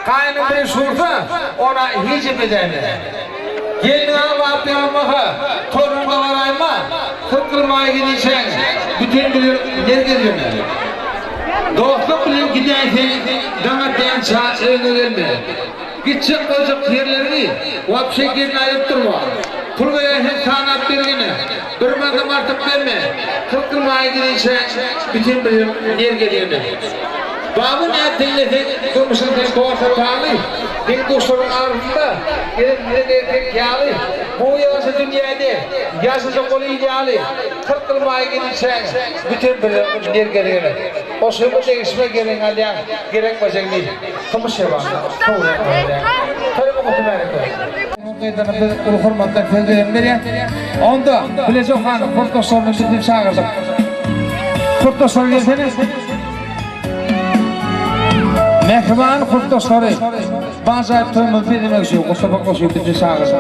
Gaýnyň biri şursa, ona hiç hem edäýme. Gelniň aglap ýalmasa, toruňa baraýma, 40 ýyl maý gelişeň, bütin bir ýyl ner gezgene. Dostluk bilen gidäýseň, daň atýança öýüňe gelme. Gitjek goýjak ýerleriňi wapşe gelne aýdyp durma. Pul beräýseň sanap bergene, bir manadam artyk berme, 40 ýyl maý gelişeň, bütin bir ýyl ner gezgene. Baba nädip diňleseň durmuşyň sen borsa paly, Deň-duşlaryň arasynda gezip giden erkek ýaly, Bu ýalançy dünýäde ýaşajak ol il ýaly, 40 ýyl maýa gelinçäň bütin bir ner gezegine. Goşgyma degişme geregiňi alýaň, gerekmejegini kymyş ýabanda sowurýaň goýberýäň. Toýumy gutly bärek bolsun. Gyzlaryna biz uly hormat bilen söz gezegini berýäs. Onda bileje okaň kursdaşlaryny biz hem çagyrdyk. Kursdaşlar gelsene. Mähriban kursdaşlary, bu ajaýyp toýumyzy bezemek üçin gutlamak goşup bizi çagyrdy.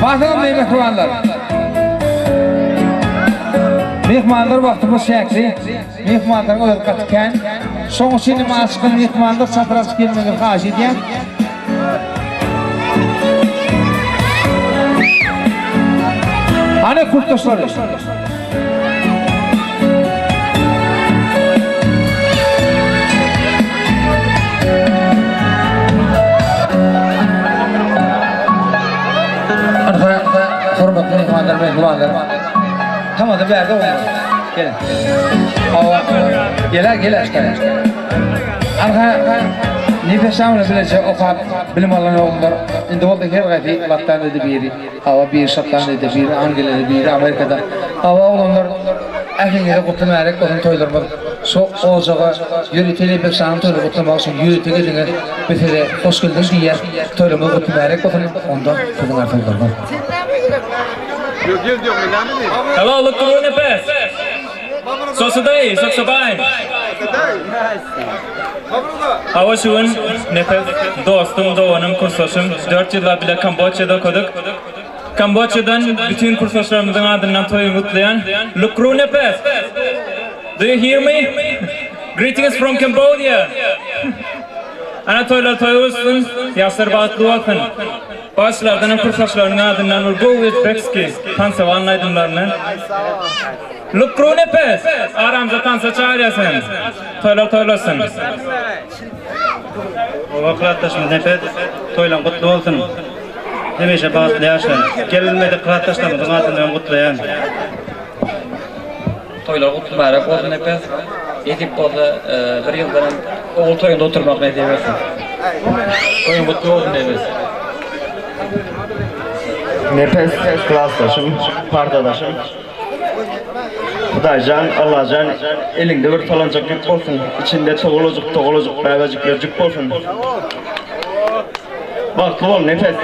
Basyň eý mähribanlar! Myhmanlar wagtymyz çäkli, myhmanlaryň özi gaty kän. Şonuň üçin hem açykan myhmanlar çadyr açyp gelmegiňizi haýyş edýän. Hany kursdaşlary? Hormatly myhmanlar, myhmanlar. Tamam, bärde bolmaly. Gelin. Hawa. Gel, gel aşkara. Arha Nefes şamyny bileje okap bilim alan oglanlar indi bolsa her gaýsy Latdaniyada biri. Hawa biri Şotlandiýada, biri Angliýada, biri Amerikada. Hawa oglanlar ähliňize gutly märek bolsun toýlarymyz. Şu ojaga ýörite Lebapşanyň toýuny gutlamak üçin ýörite geldiňiz. Biz size hoş geldiňiz diýýäs. Toýlarymyz gutly märek bolsun. Onda siziň arzuwlaryňyz. Hello, look to Nepes. Sosuday, Soksabay. Hawa şu gün Nepes dostum, doganym, kursdaşym 4 ýyllap bile Kamboçýada okadyk. Kamboçýadan bütin kursdaşlarymyzyň adyndan toýuny gutlaýan. Lukru Nepes! Do you hear me? Greetings from Cambodia! Ana toýlar toý bolsun, ýaşlar bagtly bolsun. Bagşylardan hem kursdaşlarynyň adyndan bir gowy özbekski tansawan aýdymlaryny. Lukru Nepes! Aramyza tansa çagyrýar seni. Toýlar toýlasyn. Oba klasdaşymyz Nepes, toýlaň gutly bolsun. Hemişe bagtly ýaşa. Gelinmedik klasdaşlarymyzyň adyndan hem gutlaýan. Toýlar gutly mübärek bolsun Nepes. Nesip bolsa bir ýyldan hem ogul toýunda oturmak nesip etsin. Toýuň gutly bolsun Nepes. Nepes klasdaşym, partadaşym. Hudaýjan, Allajan eliňde bir salanjak ýük bolsun, içinde togalajyk togalajyk bäbejiklerjik bolsun. Bagtly bol Nepes.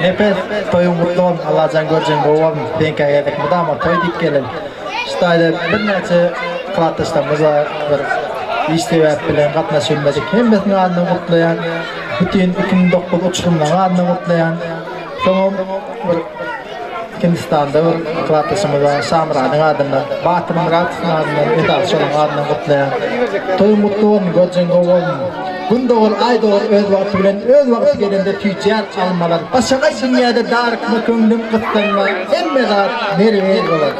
Nepes toýuň gutly bolsun Allajan görjegiň gowy bolsun seňkä gezek mydama toý diýip gelen şu taýda birnäçe klasdaşlarymyz bar bir iş sebäp bilen gatnaşyp bilmedik hemmesiniň adyndan gutlaýan bütin 2009 uçurymlaryň adyndan gutlaýan Soňam bir Hindistanda bir klasdaşymyz bar, Şamyradyň adyndan, Batyr Myratowyň adyndan, esasy şolaryň adyndan gutlaýan. Toýuň gutly bolsun, görjegiň gowy bolsun. Gün dogar, aý dogar öz wagty bilen, öz wagty gelende süýjär almalar. Başagaý dünýäde darykma köňlüm gyssanma, hemme zat ýerbe-ýer bolar.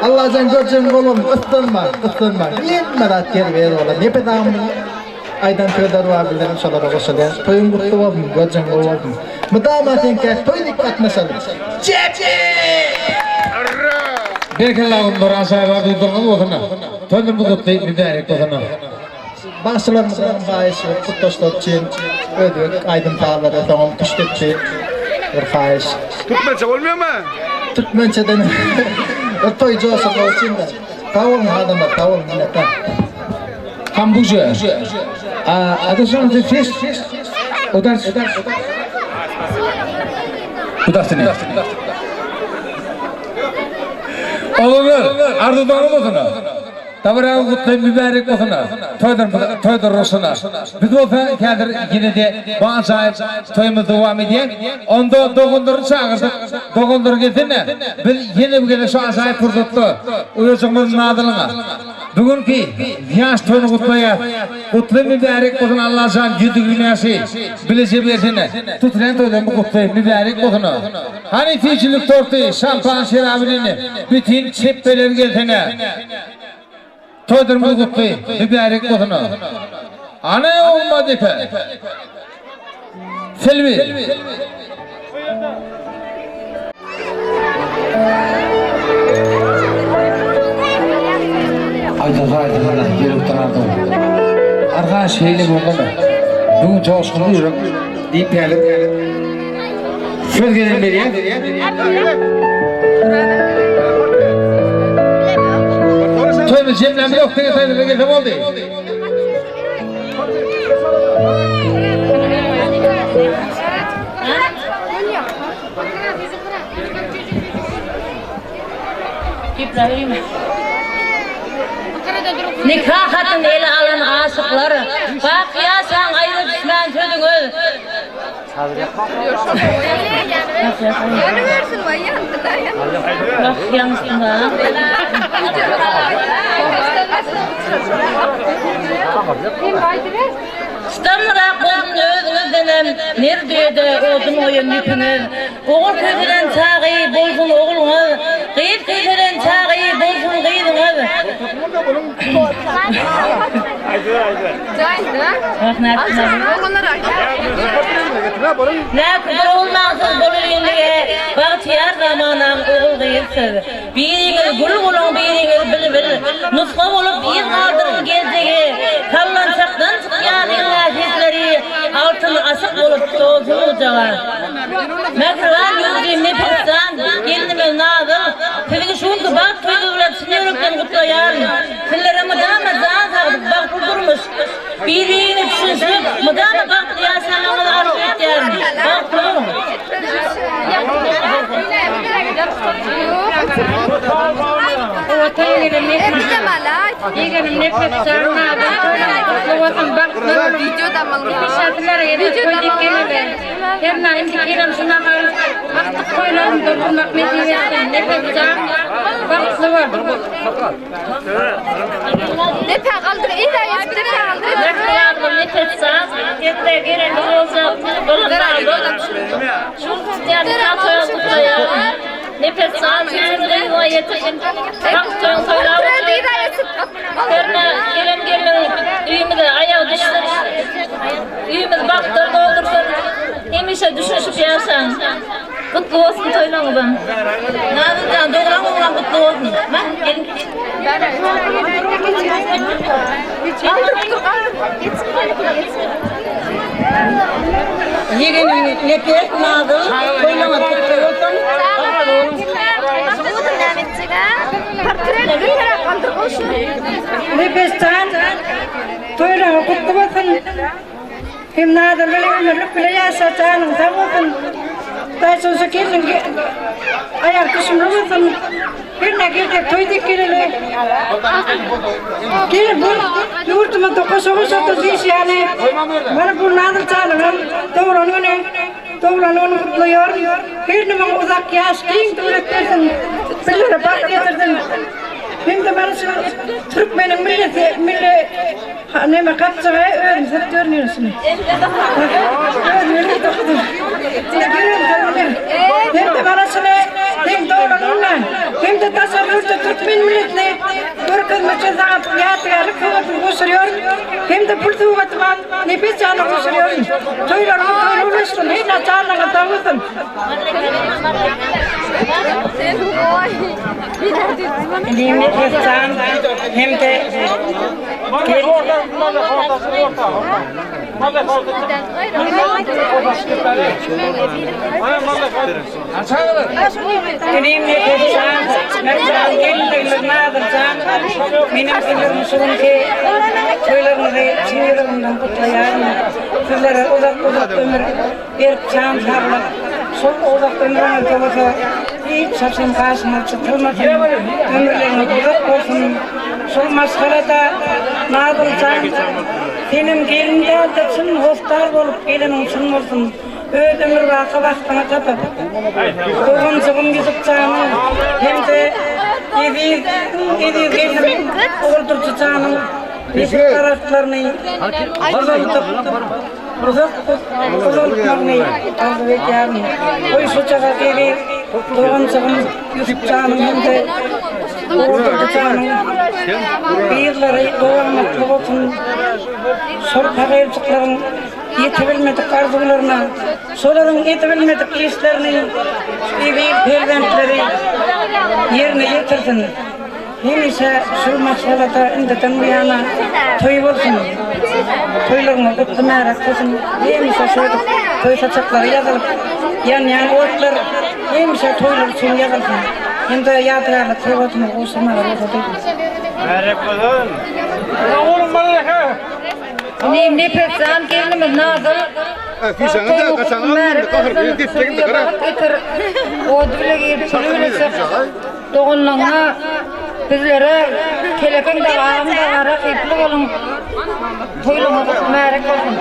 Allajan görjegiň gowy bolsun, gyssanma, gyssanma, hemme zat ýerbe-ýer bolar. Nepes agamyň Aýdan sözleri bar bizlerem şolara goşulýas. Toýuň gutly bolsun, görjeň gowy bolsun. Mydama seňkä toý diýip gatnaşaly. Çepi! Berekella oglanlar ajaýyp arzuwlaryňyz bolsun. Toýlarymyz gutly mübärek bolsun. Bagşylarymyzdan haýyş we gutlaşlar üçin özbek aýdym-sazlary soňam küştdepdi bir haýyş. Türkmençe bolmaýarmy? Türkmençeden bir toý joşurmak üçin-de. Sag boluň adamlar, sag boluň minnetdar. Kambuja. Adaşlarymyzy ses Udar. Udarsyn. Oglanlar, arzuwlaryňyz bolsun. Dabaraňyz gutly, mübärek bolsun. Toýlarymyz toýlar bolsun. Biz bolsa häzir ýene-de bu ajaýyp toýumyz dowam edýär. Onda doganlary çagyrdyk. Doganlar gelsene. Biz ýene bir gezek şu ajaýyp pursatda uýajygymyz Nazylyňa bu günki ýaş toýuny gutlaýas. Gutly mübärek bolsun Allajan ýüzügi näşi bileje bersin. Tutulan toýlarymyz gutly, mübärek bolsun. Hany süýjülik torty, şampan şeraby bilen bütin çepbeler gelsene. Toýlarymyz gutly, mübärek bolsun. Ana olmaz depe. Selbi. Aýdasa aýdasana ýürekden arzuw. Arkan şeýle boldumy? Bu gün joşgunly ýürek diýip häzir söz gelen berýän. Toýumyz jemlämiz ýok diňe saýlana gelse boldy. Nika hatyn ele alan aşyklar, Baky ýaşaň aýra düşmän sözüňiz. Çydamlyrak bolsun özüňizdenem, Ner düýede odun goýan ýüpüňiz. Ogul köselen çagy bolsun ogluňyz, Gyz köselen çagy bolsun gyzyňyz. Näki bir ogulmaňsyz bolelinlige, Bagtyýar zamanaň ogul-gyz siz. Biriňiz gül boluň, biriňiz bilbil, Nusga bolup yz galdyryň geljege. Sallançakdan çykýan iňňä sesleri, Altyn aşyk bolup dolsun ojaga. Mähriban ýurdum Nepesjan, gelnimiz Nazyl, siziň şu günki bagt toýuňyz bilen çyn ýürekden gutlaýaryn. Sizlere mydama jan saglyk, bagtly durmuş, bir-biriňize düşünişip, mydama bagtly ýaşamagyňyzy arzuw etýärin. Bagtly boluň! Ýegenim Nepesjan Nazyl toýlaryň gutly bolsun, bagtly boluň. Hemişe sizlere gezek toý diýip geleli. Hernä indiki ýylam şu mahal agtyk toýlarymyzda oturmak nesip etsin. Nepesjan bagtly bol. Depe galdyr, yza geçip depe galdyr. Mähribanlygym Nepesjan, ýene gelenimiz boljak, bolan barlyk. Şu tutýan nika toýuňy gutlaýaryn. Nepesjan siziň gyzyňa ýetirsin. Bagt toýuňy toýlap otur. Hernä gelen gelniň öýümize aýagy düşsün. Öýümizi bagtdan doldursyn. Hemişe düşünişip ýaşaň. Gutly bolsun toýlaryňyzam. Nazymjan dogran oglan gutly bolsun. Bak gelin. Ýegenim Nepes Nazyl toýlaryňyz gutly bolsun. Bagtly boluň. Nepesjan toýlaryň gutly bolsun. Hem Nazyl bilen ömürlik bile ýaşa janyň sag bolsun. Daýçanşa gelniň aýak düşümli bolsun. Hernä geljek toý dek geleli. Gelin bu ýurdumyzda goşa goşa diýşi ýaly. Mana bu Nazyl janyňam doglan güni. Doglan güni gutlaýaryn. Hernimiň uzak ýaş, giň döwlet bersin. Bizlere bagt getirsin. Hem-de mana şu türkmeniň milleti, milli neme gapjygy özüm satyp ýörün ýöne şuny. Özüm elbetde okadym. Hem-de mana şuny hem doglan gününe, hem-de daşary ýurtda türkmen milletini görkezmek üçin saňa ýadygärlik sowgatyny gowşurýaryn. Hem-de pul sowgatymy Nepes jana gowşurýaryn. Toýlaryňyz toýly ulaşsyn, hernä janyňyz sag bolsun. Inim Nepesjan hem-de Inim Nepesjan, mähriban gelinligimiz Nazyrjan, menem sizleriň şu günki toýlaryňyzy çyn ýüregimden gutlaýaryn. Sizlere uzak-uzak ömür, berk jan saglyk, şol uzak ömrüňizde bolsa hiç haçan gaşyňyz çytylmasyn, ömürleriňiz uzak bolsun. Şol maşgalada Nazymjan senem gelin däl-de çyn hossar bolup geleniň çyn bolsun. Öz ömürbaky bagtyňy tapyp, doganjygym Ýusupjanyň hem-de eziz, iň eziz gelnim Oguldurdy janyň nepis daragtlaryny uzaldyp, uzak uzaltmagyny arzuw edýärin. Goý, şujagaz eziz doganjygym Ýusupjanyň hem-de Oguldurdy janyň yzlary dowamatly bolsun. Şol pagyrjyklaryň ýetebilmedik arzuwlaryna, şolaryň edibilmedik işlerini eziz perzentleri ýerine ýetirsin. Hemişe şu maşgalada indiden bu ýana toý bolsun. Toýlaryňyz gutly märäk bolsun. Hemişe şeýdip toý saçaklary ýazylyp, ýanýan otlar hemişe toýlar üçin ýazylsyn. Hem-de ýadygärlik sowgatymyzy gowşurmaga rugsat ediň. Märäk bolsun. Oglum Inim Nepesjan gelnimiz Nazyl Toýuň gutly märäk bolsun. Sürüje bagt getir. Ody bile girip, küli bile çyk. Doganlaryňa, bizlere kelekeň dagy, agyň dagy rakyply boluň. Toýlaryňyz gutly märek bolsun.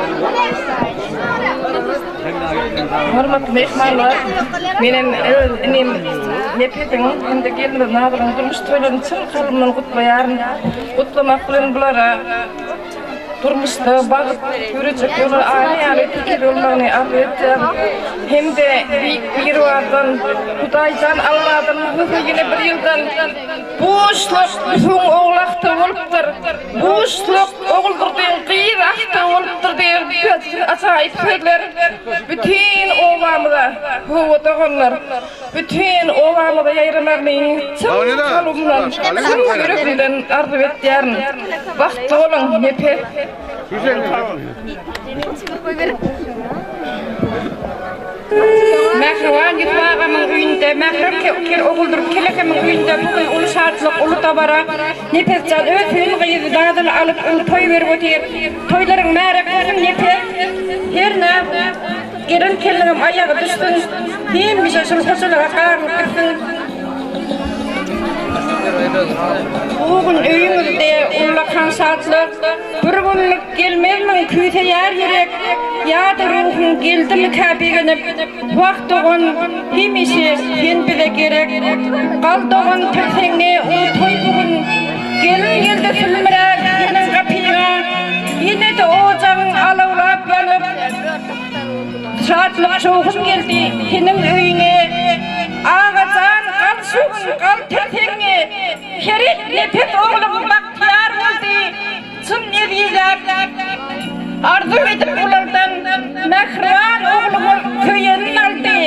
Hormatly myhmanlar, menem öz inim Nepesiň hem-de gelnimiz Nazyryň durmuş toýlaryny çyn kalbymdan gutlaýaryn. Gutlamak bilen bulara Durmuşda bagt, ýörejek ýoly aýna ýaly tekiz bolmagyny arzuw etýän hem-de Beýik Biribardan, Hudaýjan Alladan bolsa ýene bir ýyldan Buşluk Ýusubyň ogly agtygy bolupdyr, buşluk Oguldurdyň gyz agtygy bolupdyr diýen ajaýyp sözler bütin obamyza, hawa doganlar, Bütin obamyza ýaýramagyny çyn kalbymdan, çyn ýüregimden arzuw etýärin. Bagtly boluň, Nepes! Mähriban Ýusup agamyň öýünde, mährem Oguldurdy kelekemiň öýünde bu gün uly şatlyk, uly dabara. Nepesjan öz söýen gyzy Nazyly alyp uly toý berip otyr. Toýlaryň märek bolsun Nepes! Hernä Gelen kelläm aýagy düşsün, hemişe şul hojalyga garylyp gitsin. Bu gün öýüňizde ullakan şatlyk, bir günlük gelmezmiň küýseýär ýürek, ýa-da ruhuň geldimikä begenip, wah dogan, hemişe sen bize gerek. Gal dogan tirseňňe uly toý bu gün, gelin geldi sülmüräp seniň gapyňa, ýene-de ojagyň alawlap ýanyp, Şatlyk şowhun geldi seniň öýüňe, Aga jan gal şu gün gal tirsegiňe, Seret Nepes oglum bagtyýar boldy, Çyn ezizläp arzuw edip ulaldan, Mähriban ogluňyz söýenin aldy,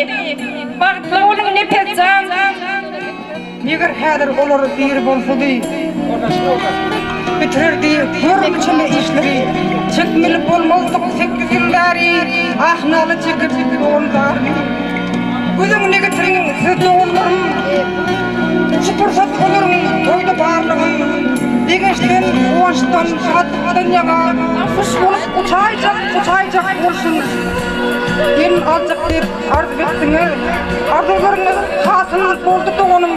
Bagtly boluň Nepes jan. Meger häzir olar diri bolsady, bitirerdi görnüçeme işleri. Çekmeli bolmazdyk sekiz ýyl bäri ah-nala çekip dogan zaryny. Göz öňüne getiriň siz doganlarym, şu pursat olaryň toýda barlygy. Begençden, guwançdan, şatlykdan ýaňa guş bolup uçaýjak, uçaýjak bolşuň. Gelin aljak diýip arzuw etdiňiz. Arzuwlaryňyz hasyl boldy doganym.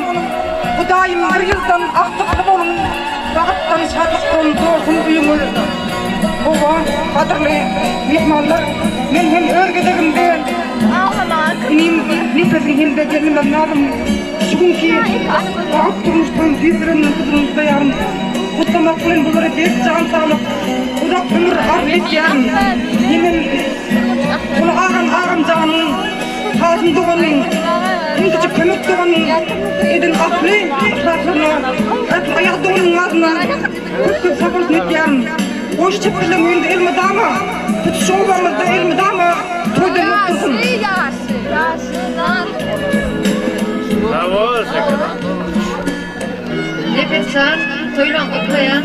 Hudaýym bir ýyldan agtykly boluň. Bagtdan şatlykdan dolsun öýüňiz. Hawa, gadyrly myhmanlar, men hem öz gezegimde inim Nepesiň hem-de gelnimiz Nazym şu günki bagt durmuşdan tüýs ýüregimden gutlaýaryn. Gutlamak bilen bulara berk jan saglyk, uzak ömür arzuw etýärin. Hemem Uly agam agamjanyň, Kasym doganyň, iň kiçi Kömek doganyň eden asly yhlaslaryna, ähli aýal doganyň adyna köp-köp sag bolsun aýtýaryn. Goý şu çepbirleň öýünde elmydama, tutuş obamyzda elmydama toý dönüp dursun. Nepes jan, toýlaň gutlaýan.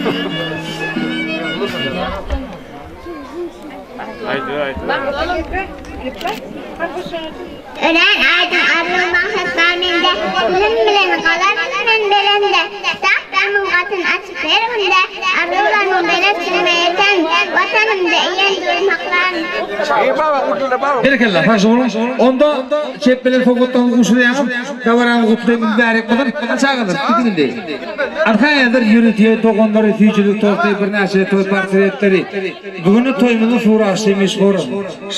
Örän aýdyň arzuw maksat bar mende, Bilim bilen galaryn men belende. Daglarmyň gatyn açyp her günde, Arzuwlarmyň belentligine ýeten, Watanymda iýen dürüm haklaryn. Berekella, sagja boluň. Onda çep bilen sowgatdan guşurýaňyz. Dabarany gutlaýyn mübärek bolsun. Çagalar, gidiň indi. Arka häzir ýörite doganlary, süýjülik torty, birnäçe toý portretleri. Bu günde toýumyzyň suraçy meşhur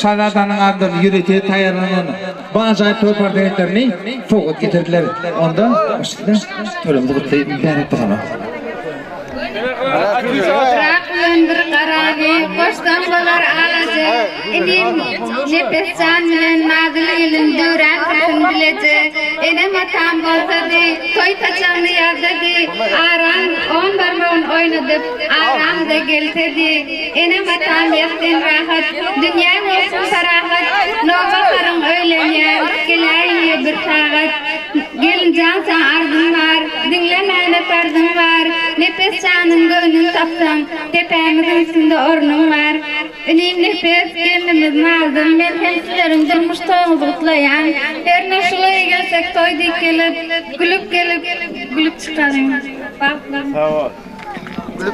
Şazadanyň adyndan ýörite taýýarlanan bu ajaýyp toý portretlerini sowgat getirdiler. Onda başda toýlarymyzy gutlaýyn mübärek bolsun. Yrak bilen bir garany, goşsaň bolar alajy. Inim Nepesjan bilen Nazyl gelin döwran sürsün bileje. Enem-atam bolsady, toý saçagyny ýazsady, aram on barmagyn oýnadyp, aram-da gelsedi. Enem-atam ýatgyn rahat, dünýäň bolsun parahat, nowbaharyň öýlenýär, geläýiň-le bir sagat. Gelinjan saňa arzym bar, diňlemäne parzyň bar, Nepes janyň göwnün tapsaň, depämiziň üstünde ornuň bar. Inim Nepes, gelnimiz Nazym, men hem sizleriň durmuş toýuňyzy gutlaýan. Herne şul öýe gelsek toý diýip gelip, gülüp gelip, gülüp çykalyň. Bagtly.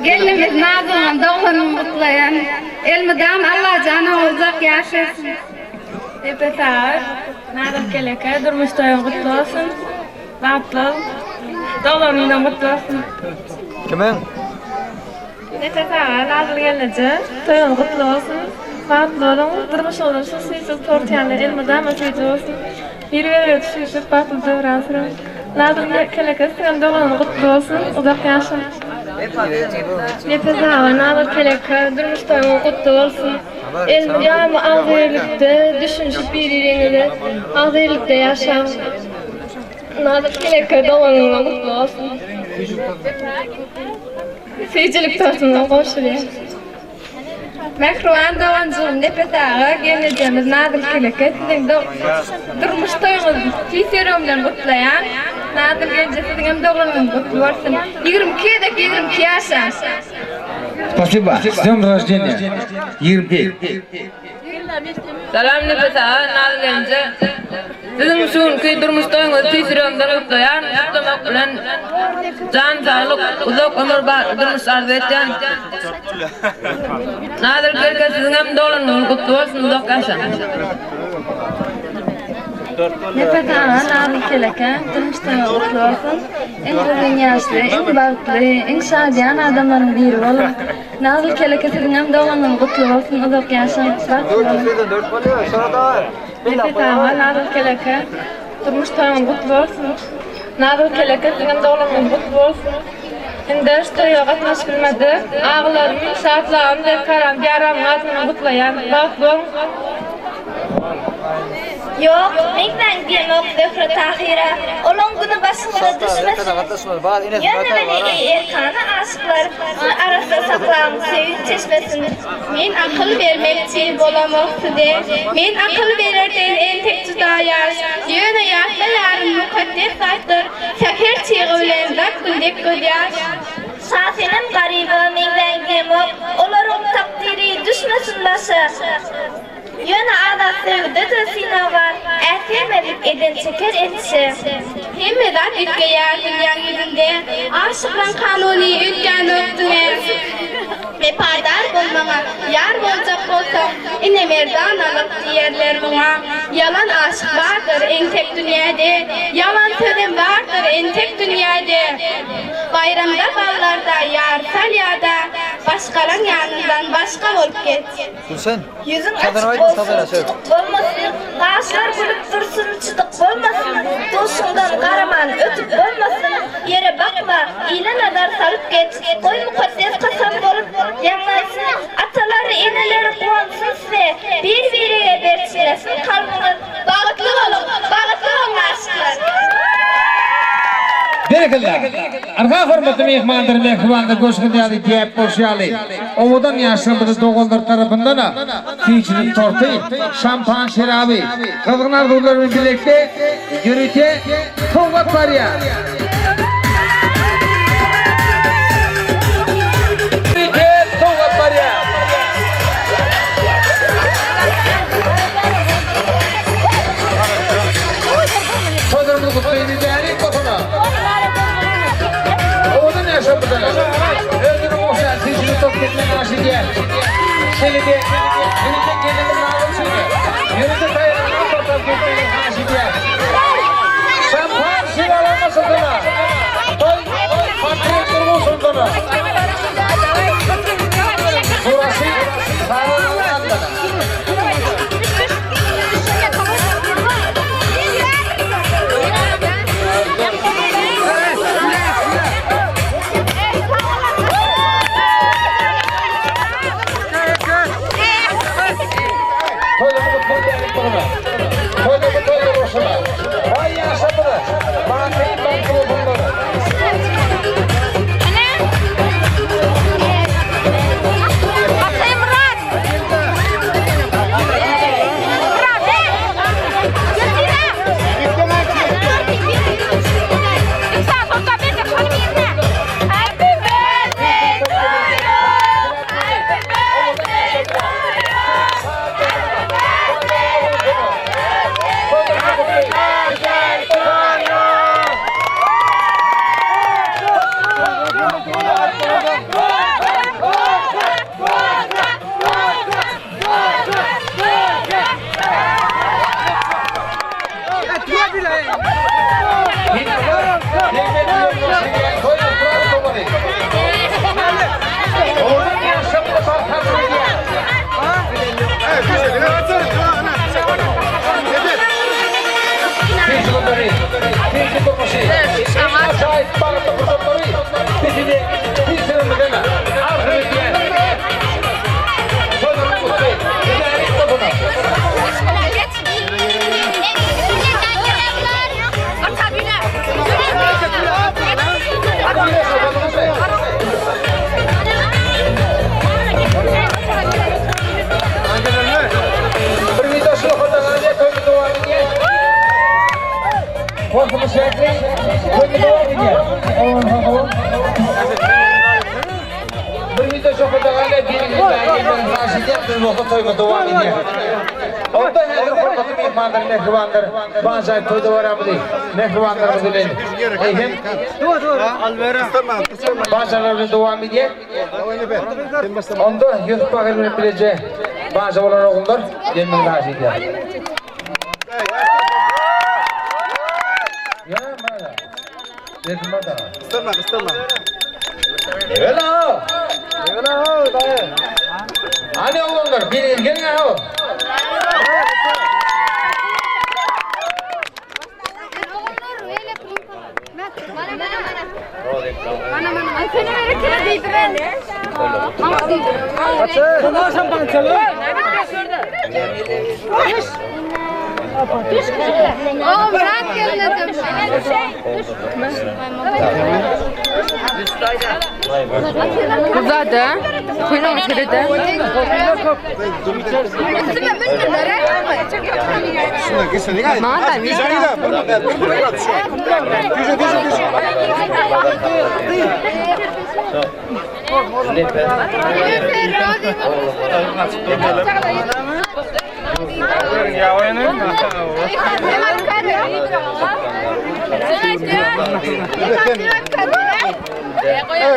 Gelnimiz Nazymyň doglan gününi gutlaýan. Elmydam Allajan oňa uzak ýaş bersin. Nepes aga, Nazym keleke, durmuş toýuň gutly bolsun. Bagtly bol. Doglan günüň gutly bolsun. Kimiň? Nepes aga, Nazly gelneje, toýuňyz gutly bolsun. Bagtly boluň. Durmuşyňyzda şu süýjülik tort ýaly elmydama süýji bolsun. Bir-biriňize düşünişip bagtly döwran sürüň. Nazly keleke, siziňem doganyňyz gutly bolsun. Uzak ýaşaň. Nepes aga, Nazly keleke, durmuş toýuňyz gutly bolsun. Elmydama agzybirlikde, düşünişip bir-biriňize agzybirlikde ýaşaň. Nazik keleke doganyňyz gutly bolsun. Süýjülik tortuna goşulýar. Mähriban doganjygym Nepes aga, gelnejemiz Nazyl keleke siziň durmuş toýuňyzy tüýs ýüregimden gutlaýan. Nazyl gelneje siziňem doglan günüňiz gutly bolsun. 22 gezek 22 ýaşa. Spasiba. S dnем рождения. 22. Salam Nepes aga, Nazyl gelneje. Siziň şu günki durmuş toýuňyzy tüýs ýüregimden gutlaýaryn. Gutlamak bilen jan saglyk, uzak ömür, bagtly durmuş arzuw etýän. Nazyl gelneje siziňem doglan günüňiz gutly bolsun, uzak ýaşaň. Nepes aga, Nazyl keleke, durmuş toýuňyz gutly bolsun. Iň uzyn ýaşly, iň bagtly, iň şadyýan adamlaryň biri boluň. Nazly keleke siziňem doglan günüňiz gutly bolsun uzak ýaşaň bagtly boluň. Nepes aga Nazly keleke durmuş toýuňyz gutly bolsun. Nazly keleke siziňem doglan günüňiz gutly bolsun. Indi şu toýa gatnaşyp bilmedik agalarym Şatlagym Derkaram Diýaramyň adyndan gutlaýan bagtly boluň. Ýok, meňzäň diýemok Zöhre Tahyra, Olaň güni başyňyza düşmesin. Ýöne meni eý erkana aşyklar, Siz arassa saklaň söýgi çeşmesin. Men akyl bermekçi bolamok size, Men akyl bererden entek juda ýaş. Ýöne ýatla ýarym mukaddes zatdyr, Säher çygy bilen zat gündek gözýaş. Şasenem Garyba meňzäň diýemok, Olaryň takdyry düşmesin başa. Ýöne azat söýgüde-de synag bar, Äsgermezlik eden çeker endişe. Hemme zat üýtgeýär dünýäň ýüzünde, Aşyklaň kanuny üýtgänok diňe. Wepadar bol maňa, ýar boljak bolsaň, Ine merdanalyk diýerler muňa. Ýalan aşyk bardyr entek dünýäde, Ýalan sözem bardyr entek dünýäde. Baýramda baglarda ýar salýa-da, Başgalaň ýanyndan başga bolup geç. Gülşen. Ýüzüň açyk bolsun, tutuk bolmasyn, Gaşlar gülüp dursun, çytyk bolmasyn, Duşuňdan garaman ötüp bolmasyn, Ýere bakma, ile nazar salyp geç, Goý mukaddes kasam bolup ýaňlansyn, Atalar, eneler guwansyn size, Bir-birege berçinlesin kalbyňyz, Bagtly boluň, bagtly boluň aşyklar! Berekella! Arka hormatly myhmanlar mähribanlar görşüňiz ýaly däp bolşy ýaly owadan ýaşlarymyzy doganlar tarapyndan süýjülik torty, şampan şeraby, gyzgyn arzuwlar bilen bilelikde ýörite sowgat barýar. Toý mübärek bolsun. Owadan ýaşap bizler. Özüniň ogşan süýjüli top etmek aş edýär. Şeýle-de ýörite gelnimiz Nazym şeýle. Ýörite taýýarlanan tortam getmegi haýyş edýär. Şampan şiralanmasyn-da. Toý portret gurgulsyn-da. Suraty Saranyň adyndan. Onda häzir hormatly myhmanlar, mähribanlar, bajaýyp toýda baramyzy, mähribanlarymyz bilen eýsem bajalar bilen dowam edýär. Onda Ýusup bagyr bilen bileje baja bolan ogullar gelmegi haýyş edýär. Ýa mara. Dedim da. Istemem, istemem. Evela. Evela, daýy. Hany oglanlar, biriňiz geliň ha. Uzada, kuyruğun şeride.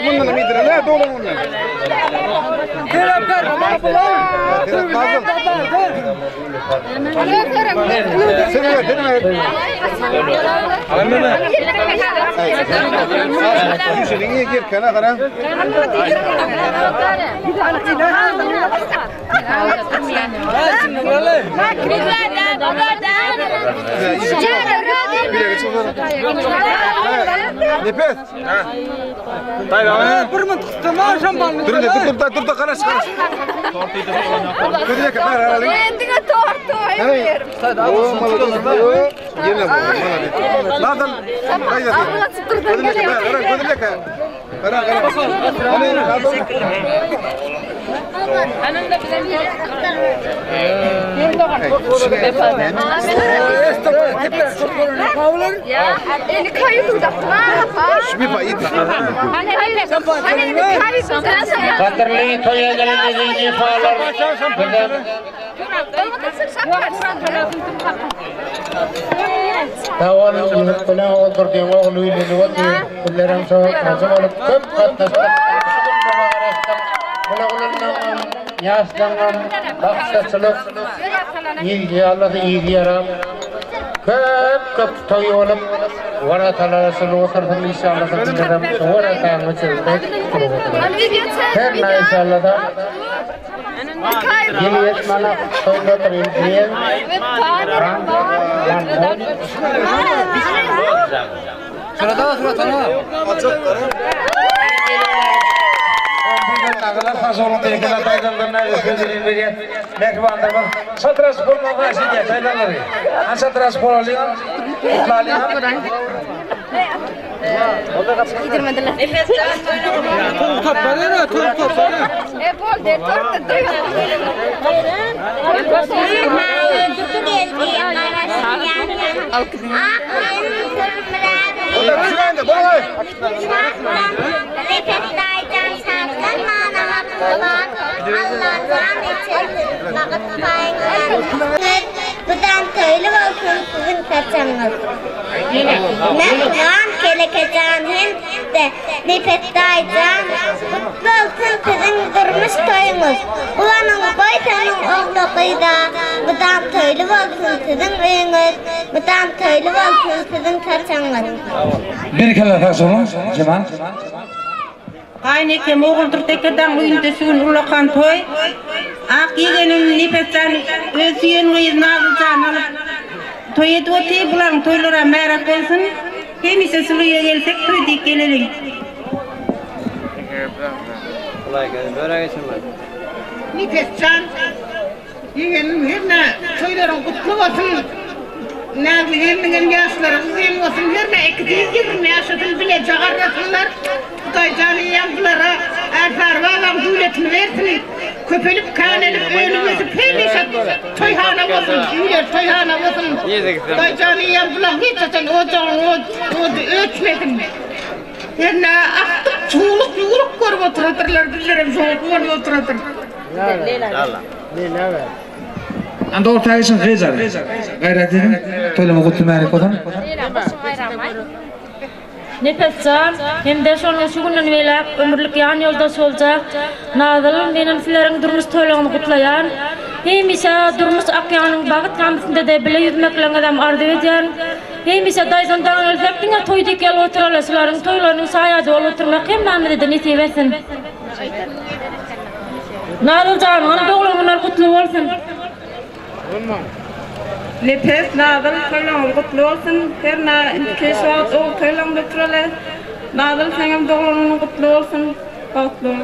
Bundan midir ne dolu bundan. Nefes. Bir mınt kıstama şampanlı. Dur dur dur dur dur karaş karaş. Dur dakika ver alayım. Endine tortu hayır. Oo молодец. Yine bu. Молодец. Nadal. Haydi. Dur dakika. Kara kara. Hani Nadal. Gadyrly toýa gelen eziz myhmanlar, bizem Sag boluň, ýigit bilen Oguldurdyň ogly öýlenip otyr. Bizlerem şo razy bolup köp gatnaşdyk. Şu gün muňa garaşdyk. Bul oglanlaňam, ýaşlaňam bagtdaçylyk, yzgy Allasy yzy ýarap, köp köp toý bolup, war atalara şuny otursyn inşallasa bizlerem şu war ataň içerisinde durup oturarys. Her na inşallasa Ýyl ýetmana toýda oturyn diýen Suratana suratana. Çatraş bolmagy haýyş edýär taýdanlary. Han çatraş bolalyň. Gutlalyň. Budan toýly bolsun siziň saçagyňyz. Mähriban Kelekejan hem-de Nepes daýyjan gutly bolsun siziň durmuş toýuňyz. Guwanyň goýsanyň ogla gyza mydam toýly bolsun siziň öýüňiz, mydam toýly bolsun siziň saçagyňyz. Berekella sag boluň Jemal. Gaýynekem Oguldurdy ekedaň öýünde şu gün ullakan toý. Ak ýegenim Nepesjan öz söýen gyzy Nazlyjany alyp toý edip otyr. Bularyň toýlaram märäk bolsun. Hemişe şul öýe gelsek toý diýip geleliň. Nepesjan ýegenim hernä toýlaryň gutly bolsun. Nazly gelniňem ýaşlary uzyn bolsun. Hernä 220 ýaşasyn bileje garrasynlar. Hudaýjan eýýäm bulara Ärsary babaň döwletini bersin. Köpelip, känelip, önüp ösüp hemişe toýhana bolsun, öýleri toýhana bolsun. Hudaýjan eýýäm bulaň hiç haçan ojagynyň ody öçmesin. Hernä akdyk, çuwluk, ýuwruk görüp oturadyrlar, bizlerem şoňa guwanyp oturadyrys. Anda orta geçiň gyzlar. Gaýrat ediň. Toýlama gutly mälik bolsun. Nepesjan, hem-de şonuň şu günden beýläk ömürlik ýan ýoldaşy boljak Nazyl, menem sizleriň durmuş toýlaryňyzy gutlaýan. Hemişe durmuş akýanyň bagt gamysynda-da bile ýüzmekleňizem arzuw edýän. Hemişe daýzan daň ölsek diňe toý dek ýaly oturaly, şularyň toýlarynyň şaýady bolup oturmak hemmämize-de nesip etsin. Nazyl janyňam doglan günler gutly bolsun. Nepes, Nazyl, toýlaryňyz gutly bolsun. Hernä indiki şu wagt ogul toýlaryňda oturaly. Nazyl seňem doglan günüň gutly bolsun. Bagtly bol.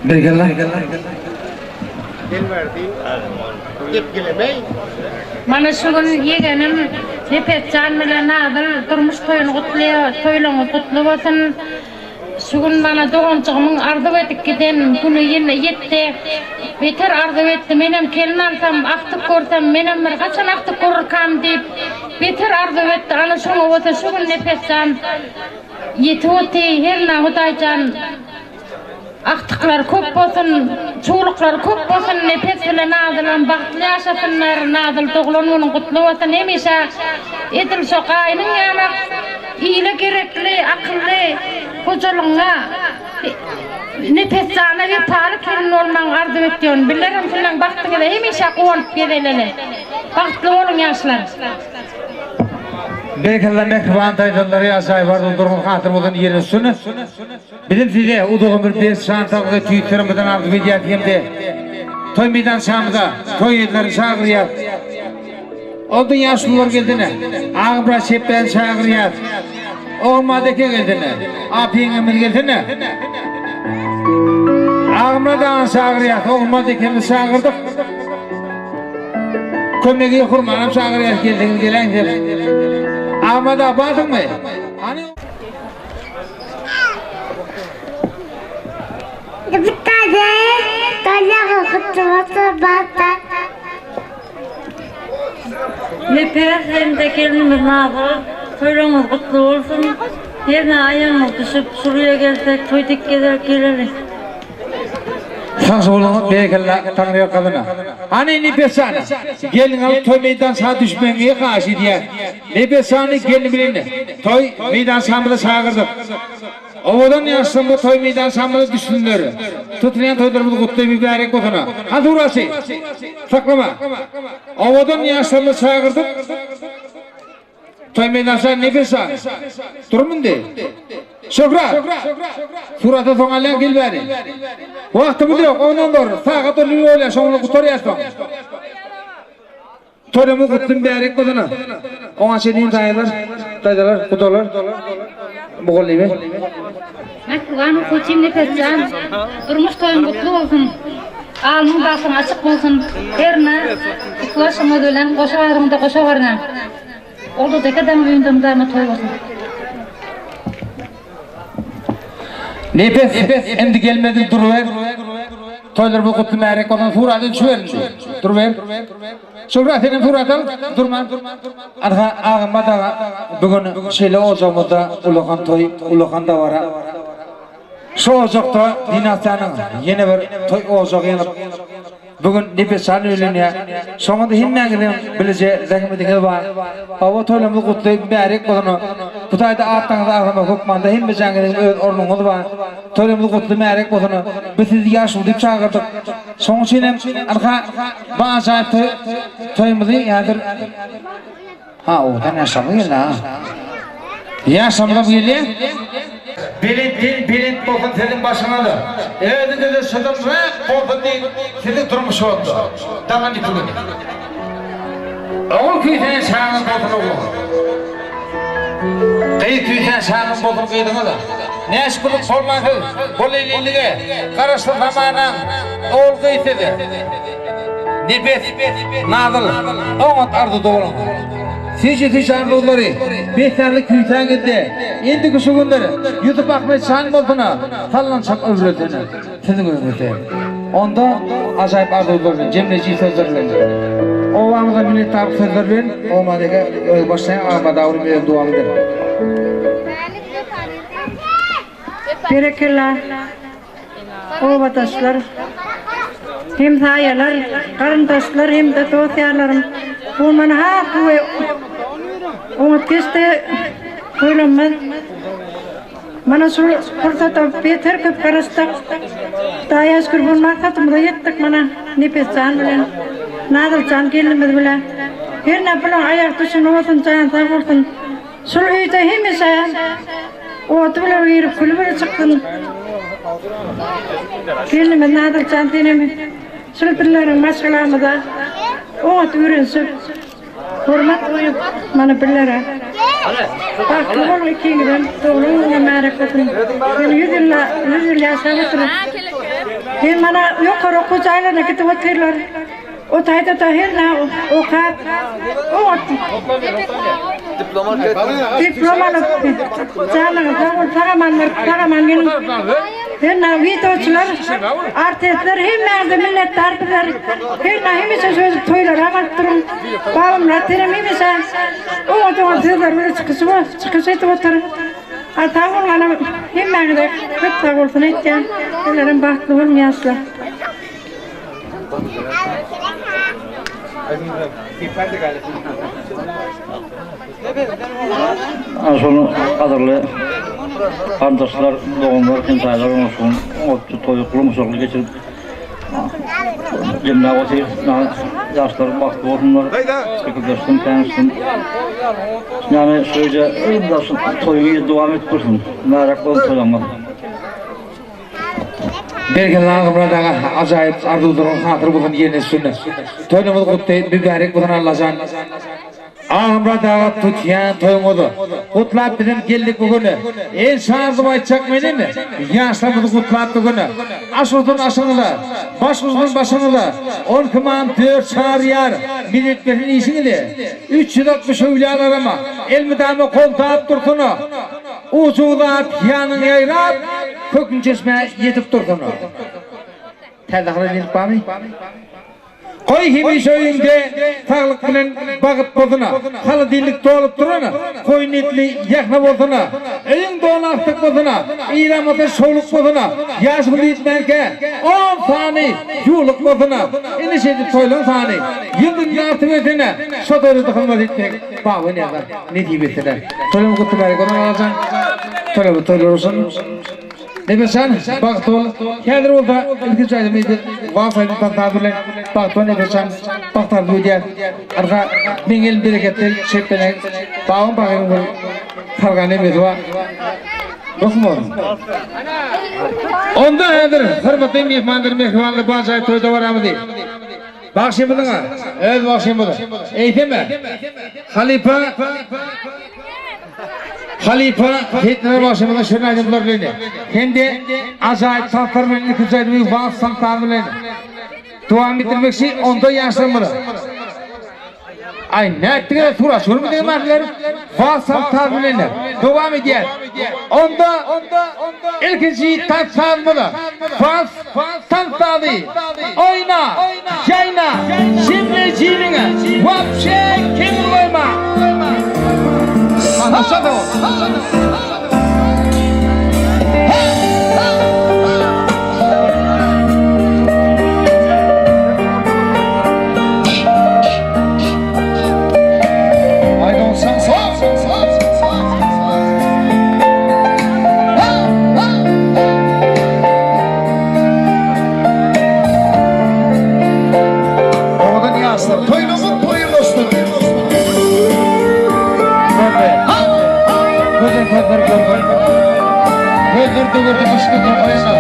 Berekella. Mana şu gün ýegenim Nepesjan bilen Nazyl durmuş toýuny gutlaýar. Toýlaryňyz gutly bolsun. Şu gün mana doganjygymyň arzuw edip giden güni ýene ýetdi. Beter arzuw etdi, menem kelin alsam, agtyk görsem, menem bir haçan agtyk görürkam diýip, beter arzuw etdi. Ana şoňa bolsa şu gün Nepesjan ýetip oty. Hernä Hudaýjan agtyklary köp bolsun, çowluklary köp bolsun, Nepes bilen Nazylam bagtly ýaşasynlar. Nazyl doglan günüň gutly bolsun hemişe edil şo gaýnyň ýanak. Ile gerekli, akylly, hojalygyňa Nepesjana wepaly gelin bolmagyňy arzuw etýän. Bilerin siziň bagtyňyza hemişe guwanyp gezeleli. Bagtly boluň ýaşlar. Berekella mähriban daýzalar ýaşaý bardyň durmuş hatyr bolsun ýeri şuny bizim size uzak ömür berk şan saglyk tüýs ýüregimizden arzuw edýäs hemde toý meýdançamyza toý ýerlerini çagyrýas. Olduň ýaşulular geldine, Agmyrat şepbäni çagyrýas. Ogulmyrat eke geldine, Apy ýeňňemiz gelsene. Agmyrat agany çagyrýas, Ogulmyrat ekemizi çagyrdyk. Kömegi Hurmanam çagyrýas, gelseňiz geläýiň sen. Agmyrat aga barsyňmy? Hany? Nepes hem-de gelnimiz Nazyl, toýlaryňyz gutly bolsun! Hernä aýagyňyz düşüp, şuruýa gelsek, toý dik gezer geleli. Sagja boluň berekella Taňryýar gazyna. Hany Nepesjana gelin alyp toý meýdança düşmegiňi haýyş edýäs. Nepesjany gelni bilen toý meýdançamyza çagyrdyk. Owadan ýaşlarymyz toý meýdançamyza düşsünler. Tutulýan toýlarymyz gutly mübärek bolsun. Hany suraçy saklama. Owadan ýaşlarymyzy çagyrdyk. Toý meýdança Nepesjan. Durm indi. Şöhrat! Surata soň alýan gel bäri. Wagtymyz ýok, ondan dur. Sagat on bir bolýar, şoňa gutarýas soň. Toýumyz gutly mübärek bolsun. Oňa çenli daýylar, daýzalar, gudalar, mugallymy. Mähriban okuwçym Nepesjan, durmuş toýuň gutly bolsun! Alnyň bagtyň açyk bolsun! Hernä iki başyňyz bilen goşa bagryňda goşa garna. Ogulbeke daň öýünde mydama toý bolsun! Nepes, indi gelmedi duruber. Toýlar bu gutly märek bolsun surata düşüber indi. Duruber. Şöhrat senem surat al, durman. Anha agam daga bu gün şeýle ojagymyzda ulakan toý, ulakan dabara. Şu ojakda dinastiýanyň ýene bir toý ojagy ýanyp, bu gün Nepesjan öýlenýär. Şoňa-da hemmäňiziň bileje zähmetiňiz bar. Hawa toýlarymyz gutly, mübärek bolsun. Bu taýda atlaryňyzy agzamak hökmanda hemmejäňiziň öz ornuňyz bar. Toýlarymyz gutly, mübärek bolsun. Biz sizi ýaşuly diýip çagyrdyk. Şonuň üçin hem ynha bu ajaýyp toý toýumyzy häzir Ha, owadan ýaşamyz geldi ha. Ýaşamyzam gelýär. Belentden belent bolsun siziň başyňyz. Özüňize çydamrak bolsun diýip sizi durmuş ýolunda daňan iki güni. Ogul küýsän çagaňyz bolsun ogluňyz. Gyz küýsän çagaňyz bolsun gyzyňyz. Näşe puluk bolman siz bol-elinlige garaşsyz zamanaň ogul gyz size. Nepes, Nazyl, oňat arzuwda boluň. Süýji-süýji arzuwlary besärli küýsäňizde, indiki şu günler Ýusup Ahmet şaň bolsun-a, sallançak öwrülsene, siziň öňüňizde. Onda ajaýyp arzuwlar bilen, jemleýji sözler bilen, obamyza minnetdarlyk sözleri bilen Omad eke özi başlaýar, Ahmet Awrym özi dowam eder. Berekella. Obadaşlar, hemsaýalar, garyndaşlar hem-de dost-ýarlarym bu many has gowy oňat geçdi. Toýlamyz mana şu pursata beter köp garaşdyk. Hudaýa şükür bu maksadymyza ýetdik mana Nepesjan bilen, Nazyljan gelnimiz bilen. Hernä bulaň aýak düşeni bolsun, jany sag bolsun. Şul öýde hemişe ody bilen girip küli bilen çyksyn. Gelnimiz Nazyljan senem şul bizleriň maşgalamyza oňat öwrenişip, hormat goýup mana bizlere bagtly boluň ikiňizem doglan günüňe märek bolsun. Sen ýüz ýylla ýüz ýyl ýaşap otur. Hem mana ýokary okuw jaýlaryna gidip otyrlar. O taýda-da hernä okap, oňat diplom alyp, janyňyz sag bolup, sag-aman baryp, sag-aman geliň. Hernä wideoçylar, artistler hemmäňize minnetdar bizler. Hernä hemişe şöýdip toýlara baryp duruň. Babamyrat senem hemişe oňat-oňat sözler bilen çykyş edip otur. A sag boluň anam hemmäňize köp sag bolsun aýtýan. Sizlerem bagtly boluň ýaşlar. Ana şony gadyrly garyndaşlar, doganlar, hemsaýalar oňuşygyň otly toýy guramaçylykly geçirip jemläp otyr. Ýaşlar bagtly bolsunlar, şekildeşsin, täňişsin. Ýagny şeýle toýuňy dowam edip dursun. Mübärek bolsun toýlaryňyz. Bergen Agymyrat aga ajaýyp arzuwlaryň hasyl bolsun ýerine üstünde. Toýuňyz gutly mübärek bolsun Allajan. Agymyrat aga tutýan toýuňyzy gutlap bizem geldik bu güne. En şardyp aýtjak menem ýaşlarymyzy gutlap bu güne. Aş ursun aşyňyza, baş ursun başyňyza, on kiman dört çar ýar miletmesin işiňize. 360 öwlýalarama elmydama goldap dursuna. Ujy uzap, ýanyň ýaýrap, köküň çeşmä ýetip dursun. Täze haly gelip barmy? Goý hemişe öýüňde saglyk bilen bagyt bolsuna, holodilnik dolup durana, goýun etli ýahna bolsuna, öýüň doly agtyk bolsuna, ilamata şowluk bolsuna, ýaşyňyz ýetmänkä on sany ýuwluk bolsuna, ine şeýdip toýlaň sany ýyldan ýyla artybersene, şo döwlete hyzmat etmek Baba Nyýaza nesip etsene. Toýlaň gutly bäri görün Allajan, toýlaň toýlar bolsun. Nepesjan, bagtly bol. Häzir bolsa ilkinji aýdymy biz wals aýdym tans bilen bagtly bol Nepesjan, bagt arzuw edýäs. Arka meň elim bereketli şepbenek. Babam bagyryň bir sargan emesi bar. Dostum bolsun. Onda häzir hormatly myhmanlar, mähribanlar bu ajaýyp toý dabaramyzy bagşymyzyň öz bagşymyz eýsem-ä halypa Halypa Seýitnazar bagşymyzyň şirin aýdymlary bilen hem-de ajaýyp tanslar bilen ilkinji aýdymy wals tans bilen dowam etdirmekçi onda ýaşlarymyz Aý nätdiňiz suraş görmediňizmi asylar wals tans bilen dowam edýär onda ilkinji tans sazymyz wals tans sazy oýna ýaýna jemle jiliňi wapşe kemini goýma. Owadan ýaşlar toýlaňyz toýa goşduk. Gözel gözler görgün. Gözler döwürdi yşky tokaýyna.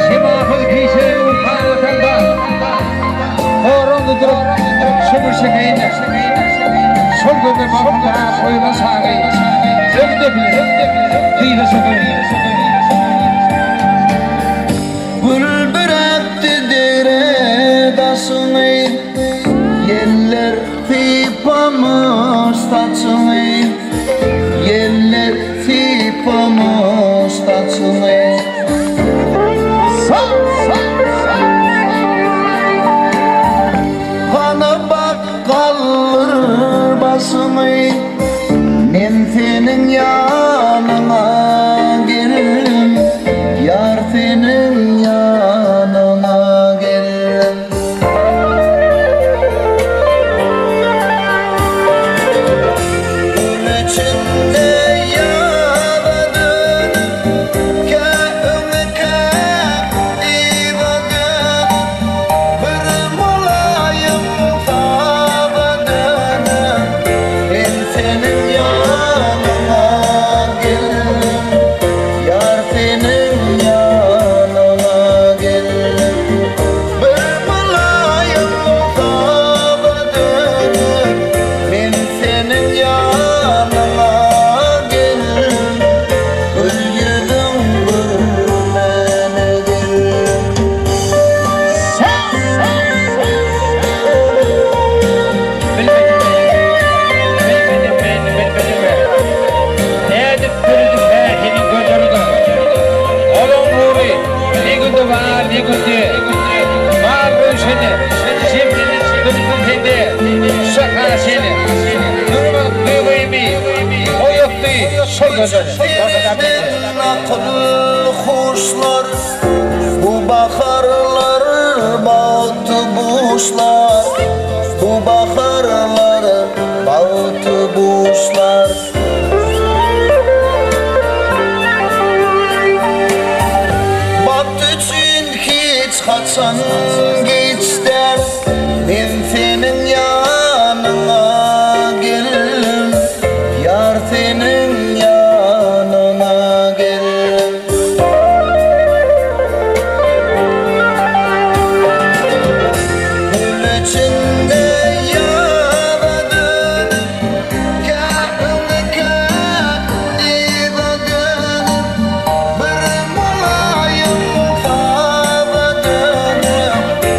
Şemasyz gije uka ýatanda. Horandy durup şömür şekeýine. Şol gözler bagtda toýuna çagy. Öňde bilen yza çökeýin. Gül büräpdi dere daşyňy, Ýeller sypamyş saçyňy, Ýeller sypamyş saçyňy. Hana bak galdyr başyňy, Men seniň ýanyňa geldim, Ýar seniň ýanyňa geldim. Gül içinde ýaza dönüp, Kä öňe kä yza dönüp, Bir mylaýym saza dönüp, Men seniň ýanyňa geldim, Ýar seniň ýanyňa geldim. Bir mylaýym saza dönüp, Men seniň ýanyňa geldim, Gül ýüzüň görmäne geldim. Bilmedim men, bilmedim men, bilmedim men. Nädip döredi hä seniň gözleriňe? Olaň nury ne günde bar, ne günde. Bar röwşeni, şemsini dymsyn sende, Şaha seni, durmak duýgymy oýatdy şol gözler. Dereden akyl huşlar, Bu baharlar bagty buşlar, Bu baharlar bagty buşlar. Bagt üçin hiç haçan giç däl, Men seniň ýanyňa geldim, Ýar seniň ýanyňa geldim. Gül içinde ýaza dönüp, Kä öňe kä yza dönüp, Bir mylaýym saza dönüp.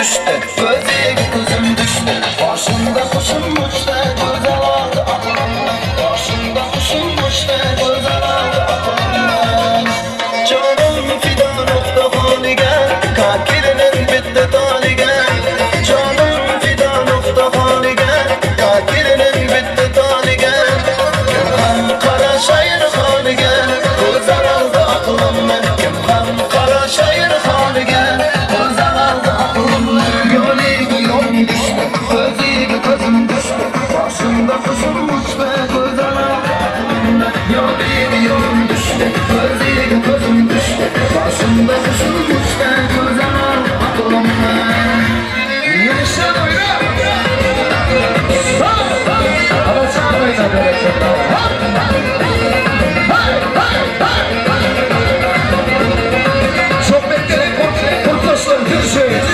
düşdi, Gözege gözüm düşdi. Başymda kuşum uçdy, Gözel aldy aklymdan. Başymda kuşum uçdy, Gözel aldy aklymdan. Janym fida nokta haliga, Kakilinin bitti taliga. Janym fida nokta haliga, Kakilinin bitti taliga. Kim ham qara shayr holiga, Ko'zar aldı aqlimni. Kim ham qara shayr holiga, Ko'zar aldı aqlimni. Yo'liga yo'lim tushdi, Ko'ziga ko'zim tushdi. Boshimda qushim uchdi, Ko'zar aldı aqlimni. Yo'liga yo'lim tushdi, Ko'ziga ko'zim tushdi. Boshimda qushim uchdi, Ko'zar aldı aqlimni. Sohbetleri kurtlaşlar görüşürüz.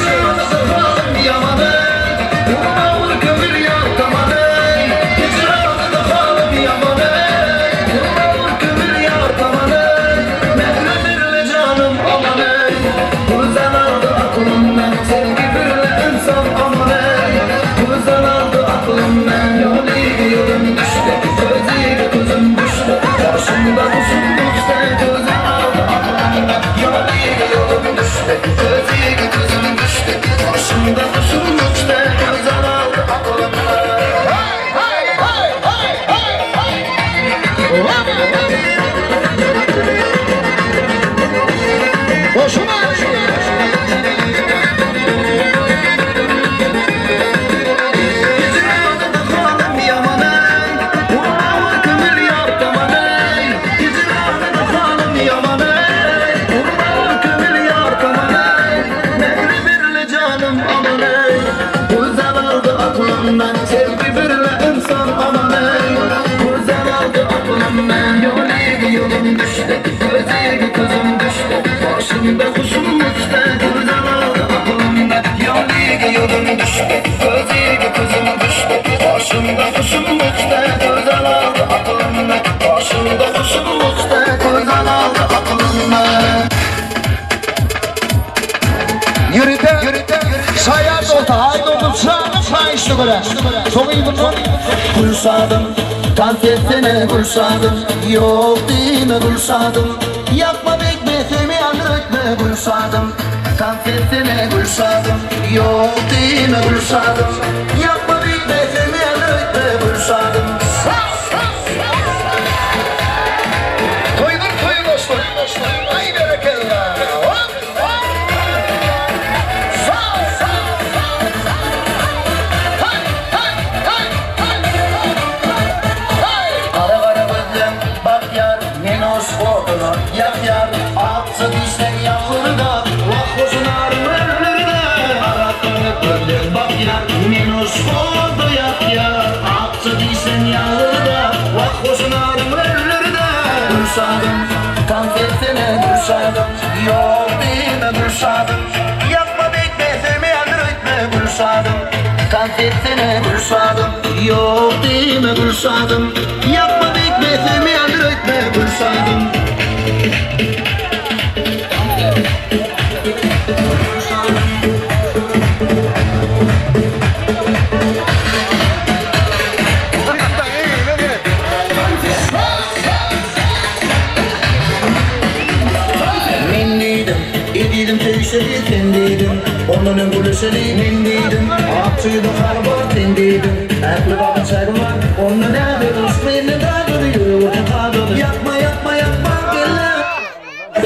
Başımda kuşum düştü, gözüm aldı aklımdan. Yoluyla yolum düştü, gözüyle gözüm düştü. Başımda kuşum düştü, gözüm aldı aklımdan. Hey hey hey hey hey hey. Boşuna. Sevgi birle insan aman ey Güzel aldı aklımdan Yoluyla yolum düştü Gözüyle gözüm düştü Başımda kuşum uçtu Güzel aldı aklımdan Yoluyla yolum düştü Gözüyle gözüm düştü Başımda kuşum uçtu Güzel aldı aklımdan Başımda kuşum uçtu Güzel aldı aklımdan Ýörite şaýat bolsa, haýda otursa, şaýyşly göre. Soňy bundan Gülşadım, dans etsene Gülşadım Yok deme Gülşadım Yapma bekle sevmeyen ötme Gülşadım Dans etsene Gülşadım Yok deme Gülşadım Yapma bekle sevmeyen ötme Gülşadım Toýdur toýy goşdur. Aý berekella. Hop! Sağ, sağ, Hey, hey, hey, hey, hey. Kara kara gözlem bak yar Men hoş oduna yak yar Aksa dişten yağları da Vah hoşuna arıları da Kara kara gözlem bak yar Men hoş odu yak yar Aksa dişten yağları da Vah hoşuna arıları da Gülşadım dans etsene Gülşadım Yok deme Gülşadım Yapma bekle sevmeyen ötme Gülşadım Dans etsene Gülşadım Yok deme Gülşadım Yapma bekle sevmeyen ötme Gülşadım Men dedim, ededim teyşeli sen dedim Ondan gülüşeli men dedim Akçıydı harba sen dedim Aklı baba çaygı var, ondan ne bir Beni dağıldı, yürüyün kağıdı Yapma yapma yapma gel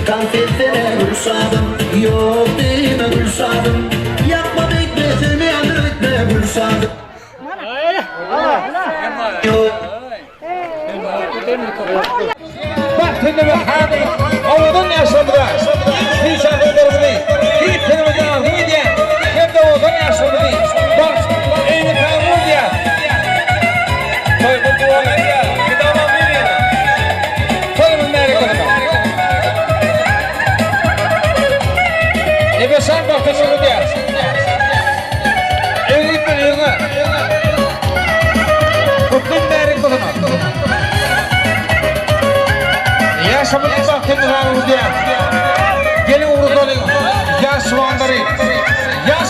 Dans etsene Gülşadım Yok deme Gülşadım Yapma bekle sevmeyen ötme Gülşadım Yok Bak tendeme hadi. Owadan ýaşlarymyza, hiç hiç tenimizi arzuw edýän, hem de owadan ýaşlarymyzy bagt, eýni kanun diýär. Toýumyz dowam edýär. Mydama bir ýere. Toýumyz mälik bolsun. Ebeşan bagta şuny diýär. Öňe gitme, öňe. Gutly mälik bolsun. Ýaşamyzyň bagtyny arzuw edýär. Gelin ugrundalyň, ýaş juwanlary, ýaş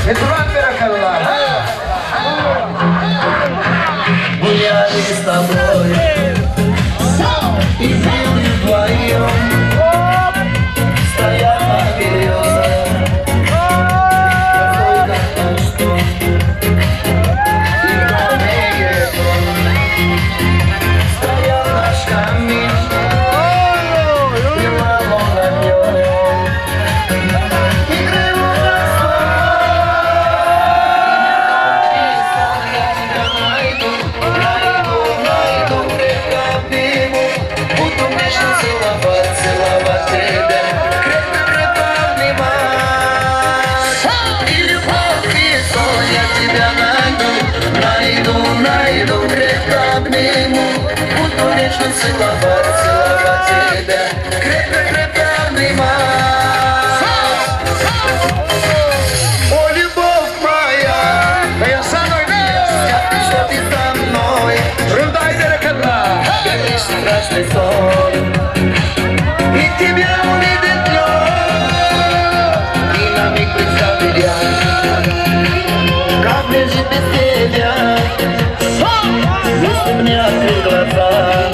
Eturan berekella. Гуляли с тобой И пили вдвоем Стояла береза Какой что И Стоял наш камин Пылал он огнем И крыл Найду, найду, найду, крепко обниму Буду нежно целовать, целовать тебя Крепко, крепко обнимать И любовь, и сон я тебя найду Найду, найду, крепко обниму Буду нежно целовать, целовать тебя Крепко, крепко обнимать О, любовь моя Скажи, что ты со мной Горишь страшный сон И тебя увидит лед И на миг представил я Как мне жить без тебя Если мне открыть глаза.